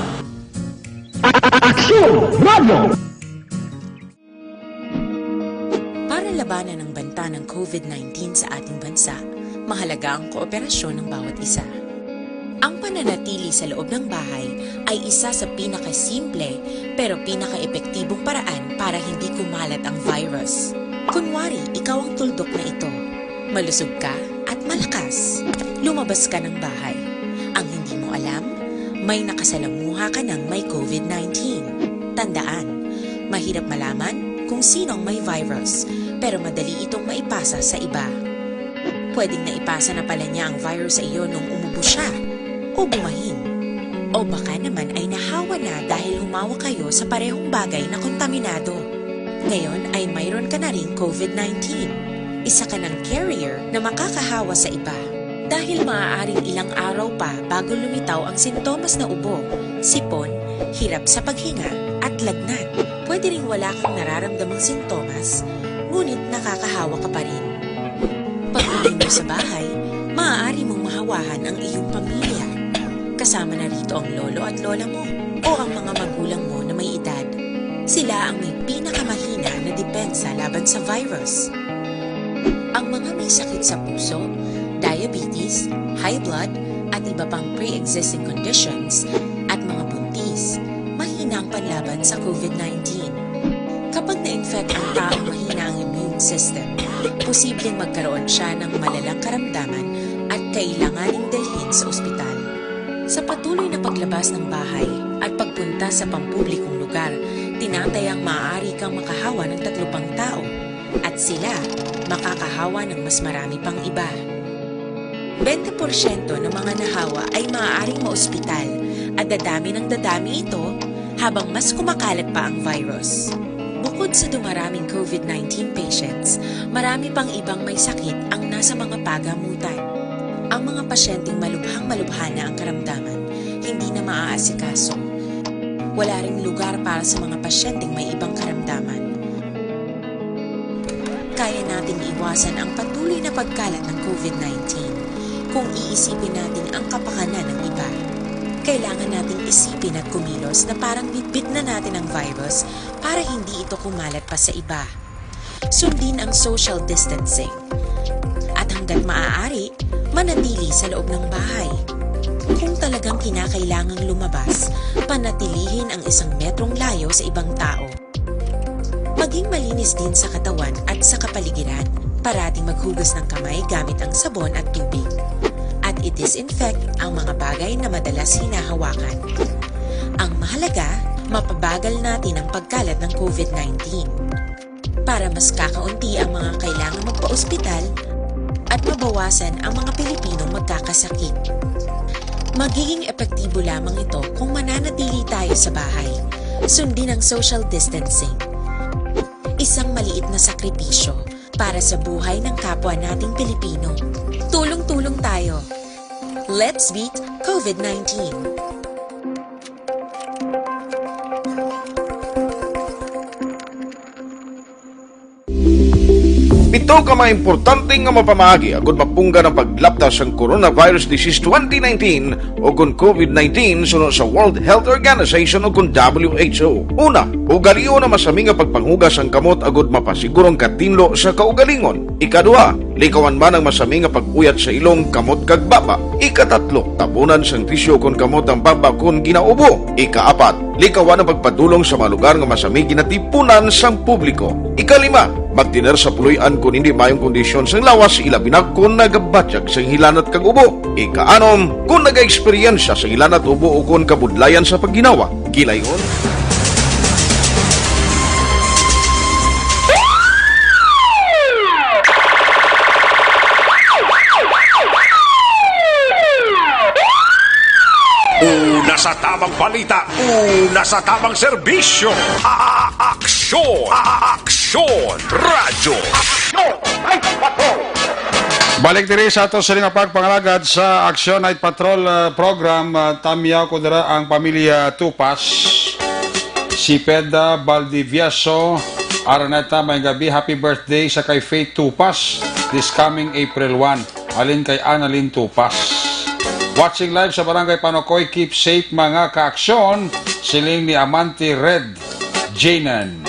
Aksyon Radio! Para labanan ang banta ng COVID nineteen sa ating bansa, mahalaga ang kooperasyon ng bawat isa. Ang pananatili sa loob ng bahay ay isa sa pinakasimple pero pinakaepektibong paraan para hindi kumalat ang virus. Kunwari, ikaw ang tuldok na ito. Malusog ka at malakas. Lumabas ka ng bahay. Ang hindi mo alam, may nakasalamuha ka ng may COVID nineteen. Tandaan, mahirap malaman kung sino ang may virus, pero madali itong maipasa sa iba. Pwedeng naipasa na pala niya ang virus sa iyo nung umubo siya o bumahin. O baka naman ay nahawa na dahil humawa kayo sa parehong bagay na kontaminado. Ngayon ay mayroon ka na ring COVID nineteen. Isa ka ng carrier na makakahawa sa iba. Dahil maaaring ilang araw pa bago lumitaw ang sintomas na ubo, sipon, hirap sa paghinga, at lagnat. Pwede ring wala kang nararamdamang sintomas, ngunit nakakahawa ka pa rin. Pag-uwi mo sa bahay, maaari mong mahawahan ang iyong pamilya. Kasama na rito ang lolo at lola mo o ang mga magulang mo na may edad. Sila ang may pinakamahina na depensa laban sa virus. Ang mga may sakit sa puso, diabetes, high blood, at iba pang pre-existing conditions, at mga buntis, mahina ang panlaban sa COVID nineteen. Kapag na-infect ang taong mahina ang immune system, posibleng magkaroon siya ng malalang karamdaman at kailanganing dalhin sa ospital. Sa patuloy na paglabas ng bahay at pagpunta sa pampublikong lugar, tinatayang maaari kang makahawa ng tatlo pang tao, at sila makakahawa ng mas marami pang iba. Bente porsyento ng mga nahawa ay maaaring maospital, at dadami ng dadami ito habang mas kumakalat pa ang virus. Bukod sa dumaraming COVID nineteen patients, marami pang ibang may sakit ang nasa mga pagamutan. Ang mga pasyenteng malubhang-malubha na ang karamdaman, hindi na maaasikaso. Wala ring lugar para sa mga pasyenteng may ibang karamdaman. Kaya nating iwasan ang patuloy na pagkalat ng COVID nineteen kung iisipin natin ang kapakanan ng iba. Kailangan nating isipin at kumilos na parang bitbit na natin ang virus para hindi ito kumalat pa sa iba. Sundin ang social distancing. At hanggat maaari, manatili sa loob ng bahay. Kung talagang kinakailangang lumabas, panatilihin ang isang metrong layo sa ibang tao. Maging malinis din sa katawan at sa kapaligiran. Parating maghugas ng kamay gamit ang sabon at tubig. At i-disinfect ang mga bagay na madalas hinahawakan. Ang mahalaga, mapabagal natin ang pagkalat ng COVID nineteen. Para mas kakaunti ang mga kailangang magpa-ospital at mabawasan ang mga Pilipinong magkakasakit. Magiging epektibo lamang ito kung mananatili tayo sa bahay. Sundin ang social distancing. Isang maliit na sakripisyo para sa buhay ng kapwa nating Pilipino. Tulong-tulong tayo. Let's beat COVID nineteen. Pito ka mga importante nga mapamaagi agud mapunggan ang paglapta sang coronavirus disease twenty nineteen o kon COVID nineteen suno sa World Health Organization o kon W H O. Una, ugalion ang masami nga pagpanghugas sang kamot agud mapasiguro ang katinlo sa kaugalingon. Ikaduha, likawan man ang masami nga pag-uyat sa ilong, kamot, kag baba. Ikatatlo, tabunan sang tisyu kon kamot ang baba kon ginaubo. Ikaapat, likawan ang pagpadulong sa mga lugar nga masami ginatipunan sang publiko. Ikalima, magtener sa puloy-an kon hindi maayong kondisyon sang lawas, ilabi na kon nagabatyag sang hilanat kag ubo. Ikaanom, kon nagaeksperyensya sang hilanat, ubo, o kon kabudlayan sa pagginawa, gilayon. Una sa tamang balita, una sa tamang serbisyo. A-, aksyon, a-, aksyon, radyo. Aksyon Night Patrol. Balik diri sa ato sini nga pagpangalagad sa Aksyon Night Patrol, ah, program. Ah, tamyaw ko dira ang pamilya Tupas. Si Peda Baldiviaso, Araneta, may gabi, happy birthday sa kay Faith Tupas this coming April one. Halin kay Annalyn Tupas. Watching live sa Barangay Panokoy, keep safe mga kaaksyon, siling ni Amante Red Janan.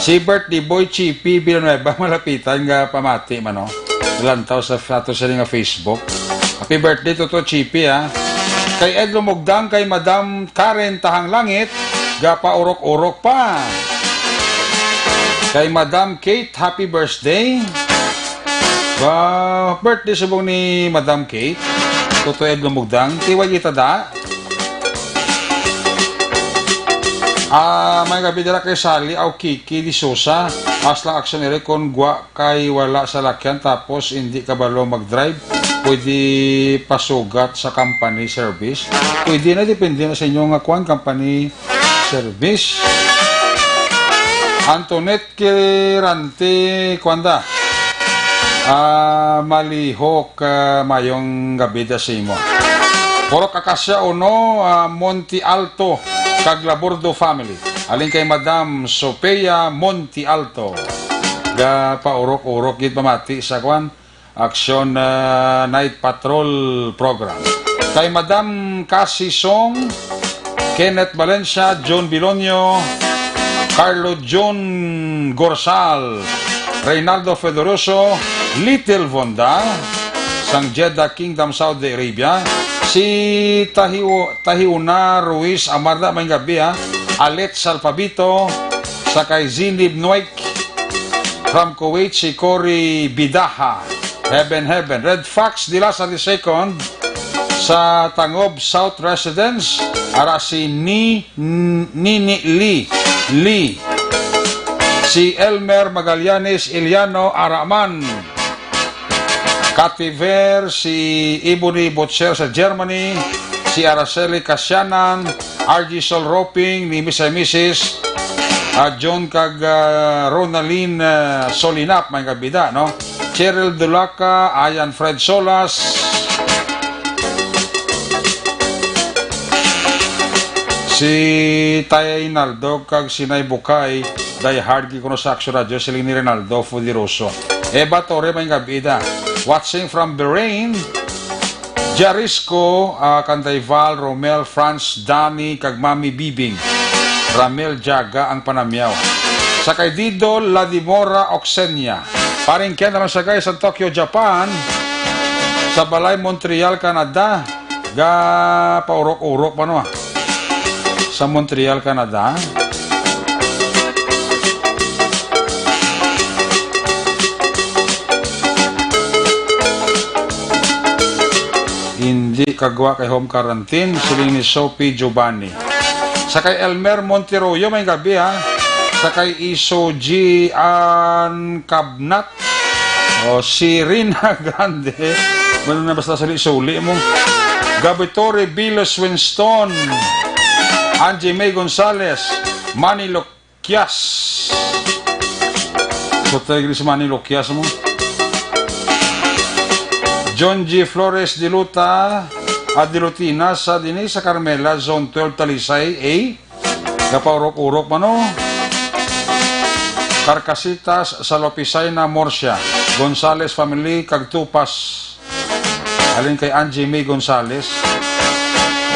Si birthday boy Chippy Villanueva, malapitan nga pamati man, no? Lantaw sa ato sini nga Facebook. Happy birthday, Toto Chippy, ha? Kay Ed Lumugdang, kay Madam Karen Tahanglangit, gapaurok-urok pa. Kay Madam Kate, happy birthday. Ba, birthday subong ni Madam Kate. Toto Ed Lumugdang, tiway kita da. Ah, may gabi dira kay Sally Aukiki de Sousa. Aslang aksyon iri kon gwa kay wala salakyan tapos indi kabalo mag-drive. pwede pasugat sa company service. Pwede na, depende na sa inyo nga kuan, company service. Antoinette Kirante, kuan da? Ah, Malihok, ah, mayong gabi da sa imo. Purok Acacia uno, ah, Monte Alto, kag Labordo family. Halin kay Madam Sophia Monte Alto. Gapaurok-urok gid pamati sa kuan, Aksyon, ah, Night Patrol Program. Kay Madam Cassie Song, Kenneth Valencia, John Bilonio, Carlo John Gorsal, Reynaldo Fedoroso, Little Vonda, sang Jeddah Kingdom, Saudi Arabia, si Tahiu-, Tahiuna Ruiz Amarda, may gabi, ha? Alet Salpabito, sa kay Zinib Nuek, from Kuwait, si Cory Bidaha. Heaven, heaven. Red Fox, Dilasar the second, sa Tangob South Residence, ara si Ni-, N-, Nini Lee. Lee. Si Elmer Magallanes Iliano, ara man. Kativer, si Ebony Butcher sa Germany, si Araceli Casianan, R G Sol Roping, ni Mister and Missus, ah, John kag, ah, Ronalyn, ah, Solinap, may gabi da, no? Cheryl Dulaca, Ayan Fred Solas, si Tay Naldo kag si Nay Bukay, die hard gid kuno sa Aksyon Radyo, siling ni Rinaldo Fudiroso. Eva Torre, may gabi da. Watching from Bahrain, Jarisco, ah, Candayval, Romel, Franz, Danny, kag Mami Bibing. Ramel Jaga ang panamyaw. Sa kay Dido Ladimora Oxenia. Paring Ken naman sa guys sa Tokyo, Japan. Sa Balay, Montreal, Canada. Ga paurok-urok pa, no, ah. Sa Montreal, Canada. Hindi kagwa kay home quarantine, siling ni Sophie Giovanni. Sa kay Elmer Monteroyo, may gabi, ha. Sa kay Isoji An Kabnat. O, si Rina Grande. Wala na, basta suli-suli mo. Gabitore Vilos Winston. Angie May Gonzalez. Manny Loquias. Sa Tigris, Manny Loquias mo. John G Flores Diluta, at Dilutina sa dinhi sa Carmela, Zone twelve, Talisay A. Gapaurok-urok man, no? Carcasitas sa Lopisaina, Murcia. Gonzales family kag Tupas. Halin kay Angie May Gonzales.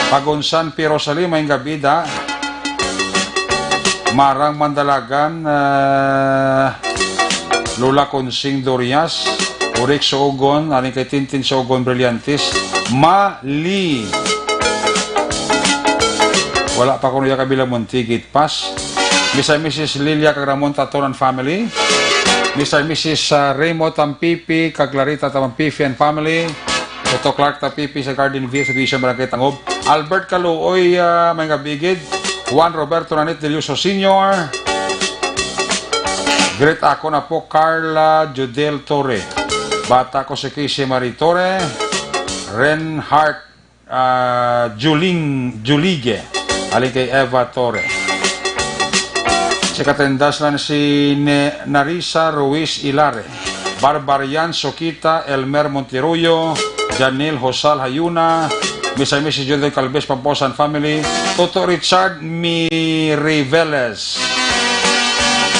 Pagunsan, Piero Salima, ing gabida. Marang Mandalagan, ah, Lola Consing Dorias. Urik Suogon, halin kay Tintin Suogon Brillantes. Mali. Wala pa kuno ya kabilang muntigit. Pas. Mister and Missus Lilia kag Ramon Taton and family. Mister and Missus, ah, Remo Tampipi kag Clarita Tampipi and family. Toto Clark Tampipi sa Garden View Subdivision, Barangay Tangob. Albert Kaluoy, ah, may nga bigid. Juan Roberto Nanit Delioso Senior. Greet ako na po, Carla Judel Torre. Bata ko si Casey Marie Torre. Renhart ah, Juling, Julige, halin kay Eva Torre. Si katendas lang si Ne-, Narisa Ruiz Ilare, Barbarian Sokita, Elmer Monterroyo, Janil Hosal Hayuna, Mister and Missus Judith Calves Pamposan family, Toto Richard Miriveles,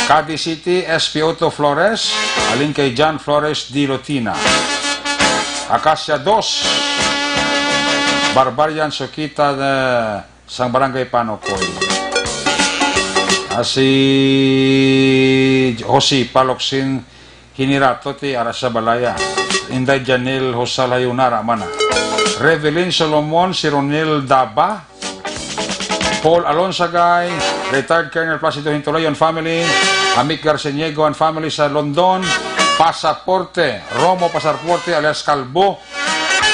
Cadiz City, S P Otto Flores, halin kay John Flores Dilotina. Acacia dos, Barbarian Sokita, eh, sang Barangay Panocoy. Ah, si Jose Paloksin Hinirato ti ara sa balaya. Inday Janelle Hosal Hayunara man. Revelyn Solomon, si Ronel Daba, Paul Alonsagay, retired Colonel Placido Hintulay and family, Amik Garciniego and family sa London, Pasaporte, Romo Pasaporte alias Kalbo,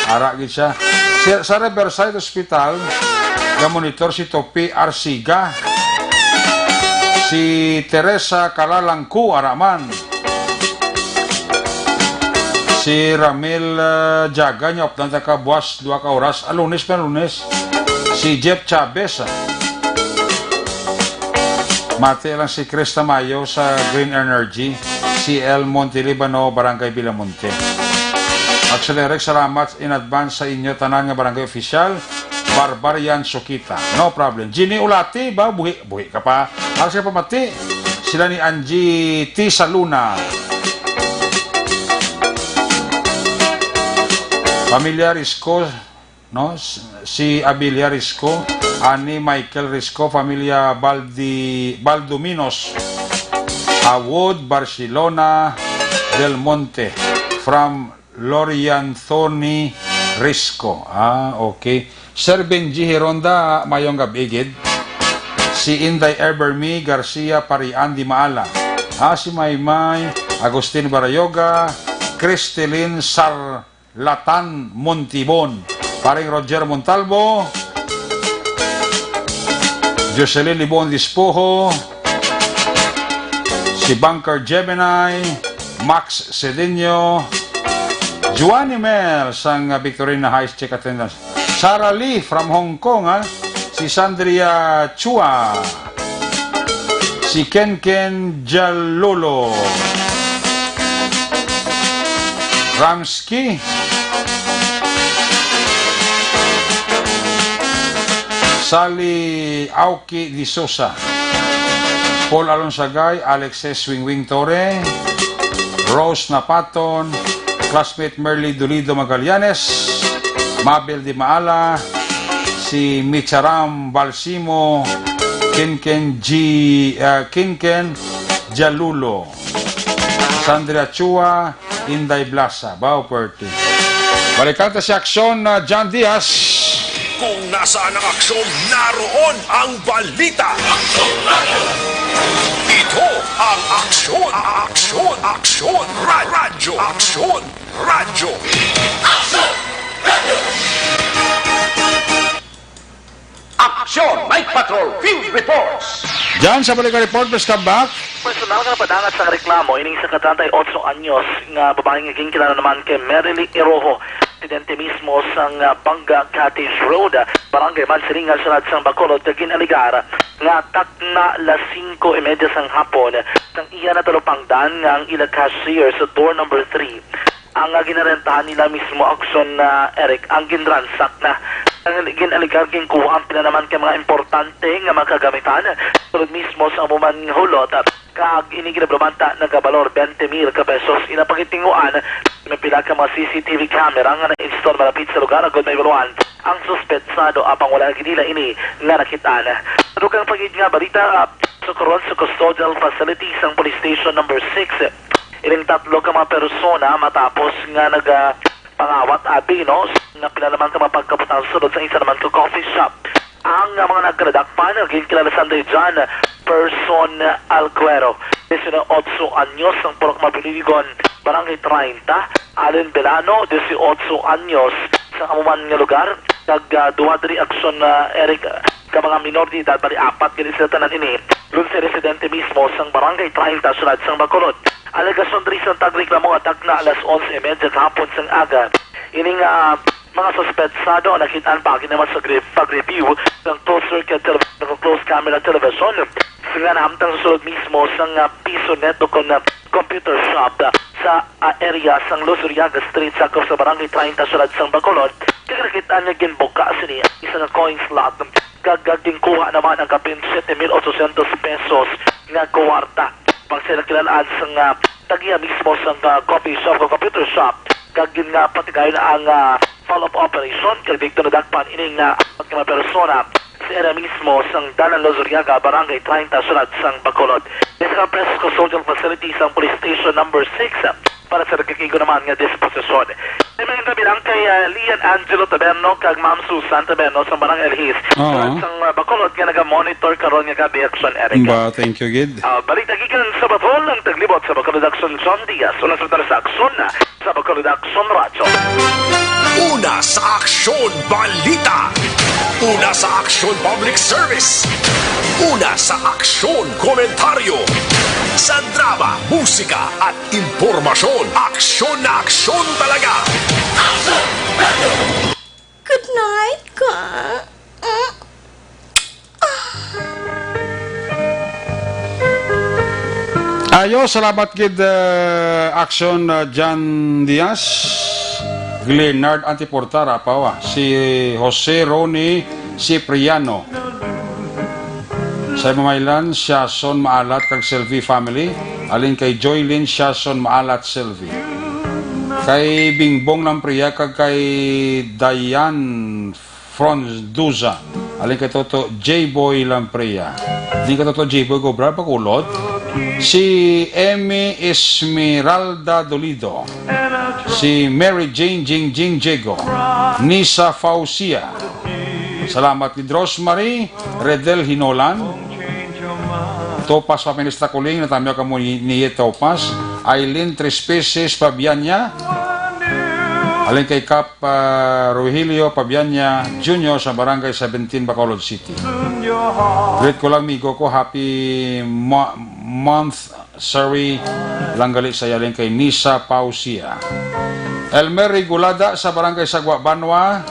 ara gid siya. Si, sa Riverside Hospital, ga-monitor si Topi Arsiga, si Teresa Kalalangku, ara man. Si Ramil, ah, Jaga, niya updan ta ka buwas, dua ka oras. Ah, Lunes pa, Lunes. Si Jeff Chavez, ah. Mati lang si Chris Tamayo sa Green Energy, C L Monte Libano, Barangay Villamonte. Actually, Rex, salamat in advance sa inyo tanan nga barangay official. Barbarian Sukita. No problem. Jenny Ulati ba? Buhi, buhi ka pa. Asa ka pamati? Sila ni Angie T. Saluna. Pamilya Risco, no? S-, si Abilia Risco, ani Michael Risco, pamilya Baldi-, Baldominos, Awod, Barcelona, Del Monte, from Lorianthony Risco. Ah, okay. Sir Benji Hironda, mayong gabi gid. Si Inday Everme Garcia Parian di Maala. Ah, si Maymay Agustin Barayoga, Cristelin Sarlatan Montibon, Paring Roger Montalvo, Jocelyn Libon Dispoho, si Bunker Gemini, Max Cedinho, Juani Mel sang Victorina High, check attendance. Sarah Lee from Hong Kong, ha? Si Sandria Chua. Si Ken Ken Jalolo. Ramski. Sally Aoki Di Sosa. Paul Alonsagay, Alexis Wingwing Torre, Rose Napaton, classmate Merly Dolido Magallanes, Mabel Di Maala, si Micharam Balsimo, Kinken G, ah, Kinken Jalulo, Sandra Chua, Inday Blasa. Bao, pwerte. Balikan ta si Aksyon, ah, John Diaz. Kung nasaan ang aksyon, naroon ang balita. Ito ang Aksyon, Aksyon, Aksyon, Ra-, Radyo, Aksyon, Radyo. Aksyon, Night Patrol Field Reports. Diyan sa balikan report, Miss Kabak. Personal nga napadangat sang reklamo ining isa ka treinta y ocho anyos nga babayi nga ginkilala naman kay Merily Iroho, residente mismo sang, ah, Banga Cottage Road, Barangay Mansilingan, syudad sang Bacolod, kag gin-alegar nga takna las singko y media sang hapon sang iya natalupangdan nga ang ila cashier sa door number three ang, ah, ginarentahan nila mismo, Aksyon, ah, Eric, ang ginransak na. Ang gin-alegar ginkuha ang pila naman ka mga importante nga mga kagamitan sulod mismo sa amo man nga hulot, kag ini ginabalumanta nagabalor twenty mil ka pesos. Ina paghitinguan, may pila ka mga C C T V camera nga na-install malapit sa lugar agud maibaluan ang suspetsado, apang wala gid nila ini nga nakit-an. Sa dugang pa gid nga balita, ah, sukaron sa custodial facility sang Police Station Number Six ining tatlo ka mga persona matapos nga nagapangawat abi, no, nga pila naman ka mga pagkabutang sulod sa isa naman ka coffee shop. Ang, ah, mga nagkadakpan nga ginkilala sa anday John Person Alguero, dieciocho anyos, ang purok Mabiligon, Barangay treinta, Allen Belano, dieciocho anyos, sa amo man nga lugar, kag, ah, duha diri, Aksyon, ah, Eric, ka mga minor de edad, bali apat gid sila tanan ini, dun sa residente mismo sang Barangay treinta, syudad sang Bacolod. Alegasyon diri sang tagreklamo nga takna alas onse y media kahapon sang aga, ini nga mga suspetsado ang nakit-an paagi naman sa gre-, pag-review ng closed circuit television, closed camera television, nga nahamtang sa sulod mismo sang, ah, Piso Net o kon, ah, computer shop, ah, sa, ah, area sang Luzuriaga Street, sakop sa Barangay treinta, syudad sang Bacolod, kag nakit-an nga ginbuka sini ang isa nga coin slot, kag, ah, ginkuha naman ang kapin siete mil ochocientos pesos nga kuwarta. Pagsilakilan sang, ah, tag-iya mismo sang, ah, coffee shop o computer shop, kag gin nga patigayon ang, ah, follow-up operation, kag didto nadakpan ini nga apat ka mga persona sa area mismo sang Dalan Luzuriaga, Barangay treinta, syudad sang Bacolod. Diin sa press custodial facility sang Police Station Number Six, ah, para sa nagkakigo naman nga disposisyon. May mga gabi lang kay, ah, Lian Angelo Taberno kag Ma'am Susan Taberno sa Barangay Alhis, Oo. Syudad sang, ah, Bacolod, nga naga-monitor karon nga gabi, Aksyon, Eric. Ba, thank you, gid. Ah, balita gikan sa Bacolod, ang taglibot sa Bacolod Aksyon, John Diaz. Una sa Bacolod Aksyon, sa Bacolod Aksyon Radyo. Una sa Aksyon Balita. Una sa aksyon public service. Una sa aksyon komentaryo. Sa drama, musika, at impormasyon. Aksyon na aksyon talaga. Good night, ka. Mm. Ayo, salamat gid, eh, Aksyon, eh, John Diaz, Glenard Antiportara, apawa, si Jose Ronnie Cipriano. Sa Mamaylan, Siason Maalat kag Selvi family, alin kay Joylyn Siason Maalat Selvi. Kay Bingbong Lampriya kag kay Diane Fronduza. Alin kay Toto J-Boy Lampriya. Di ka Toto J-Boy Cobra, pakulot. Si Emmy Esmeralda Dolido. Si Mary Jane Jingjing Diego. Nisa Faucia. Salamat ni Rosemary Redel Hinolan. Topas Paminista Kuling, natamyo ka mo ni, ni Topas. Aileen Trespeces Pabianya. Alin kay Kap, ah, Rogelio Pabianya Junior sa Barangay seventeen, Bacolod City. Greet ko lang, migo ko, happy mo-, month, sorry, lang gali sa yalin kay Nisa Pausia. Elmer Rigulada sa Barangay Sagwa Banwa,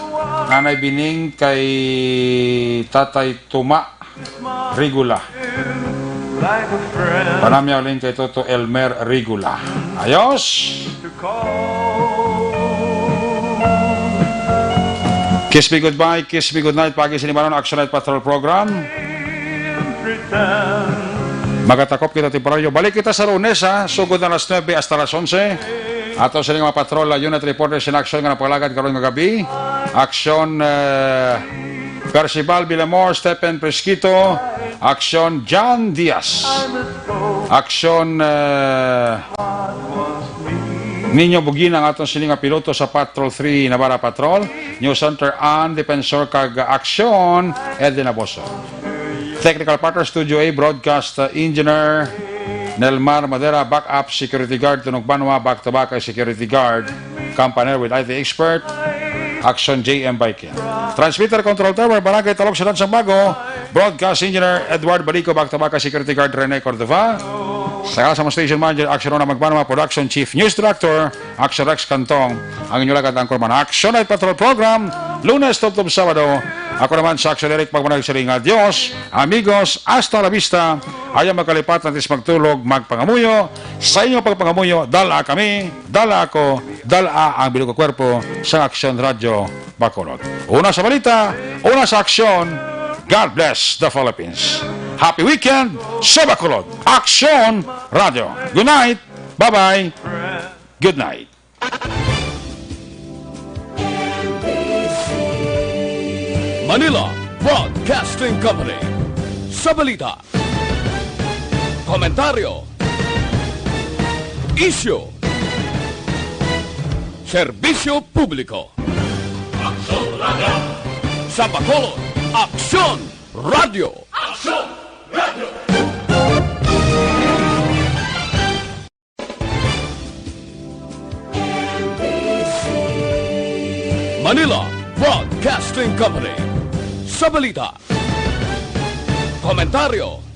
Nanay Bining kay Tatay Tuma Rigula. Panamyaw lin kay Toto Elmer Rigula. Ayos! Kiss me goodbye, kiss me goodnight. Pagi sini manon, Action Night Patrol Program. Magatakop kita temporaryo. Balik kita sa Lunes, ha? Sugod na alas nuebe hasta alas onse. Ato sini nga mga patrol, unit reporters in action nga napalagad karon nga gabi. Action, eh, Percival Villamor, Stephen Presquito, Action John Diaz, Action, eh, Nino Bugina, ang aton sini nga piloto sa Patrol three Navarra Patrol, News Center Ann Defensor, kag Action Eden Aboso. Technical partner, Studio A, broadcast, uh, engineer, Nelmar Madera, backup security guard, Tunog Banwa, back to back kay security guard, company with I T expert, Action J M Biking. Transmitter control tower, Barangay Talog, Siudad Sambago, broadcast engineer, Edward Balico, back to back kay security guard, Rene Cordova. Sa, sa station manager, Action Rona Magbanwa, production chief, news director, Action Rex Cantong, ang inyo lagad ang kurman. Action Night Patrol Program, Lunes tubtob Sabado. Ako naman sa Action Eric, magmanagsiring nga, "Adios, amigos, hasta la vista." Ayaw magkalipat, antes magtulog, magpangamuyo. Sa inyong pagpangamuyo, dala kami, dala ako, dala ang bilog nga kwerpo sa Action Radio Bacolod. Una sa balita, una sa aksyon. God bless the Philippines. Happy weekend sa Bacolod. Action Radio. Good night. Bye-bye. Good night. Manila Broadcasting Company. Sa balita, komentaryo, isyu, serbisyo publiko. Aksyon Radio. Sa Bacolod, Aksyon Radio. Aksyon Radio. Manila Broadcasting Company. Sa balita, komentaryo,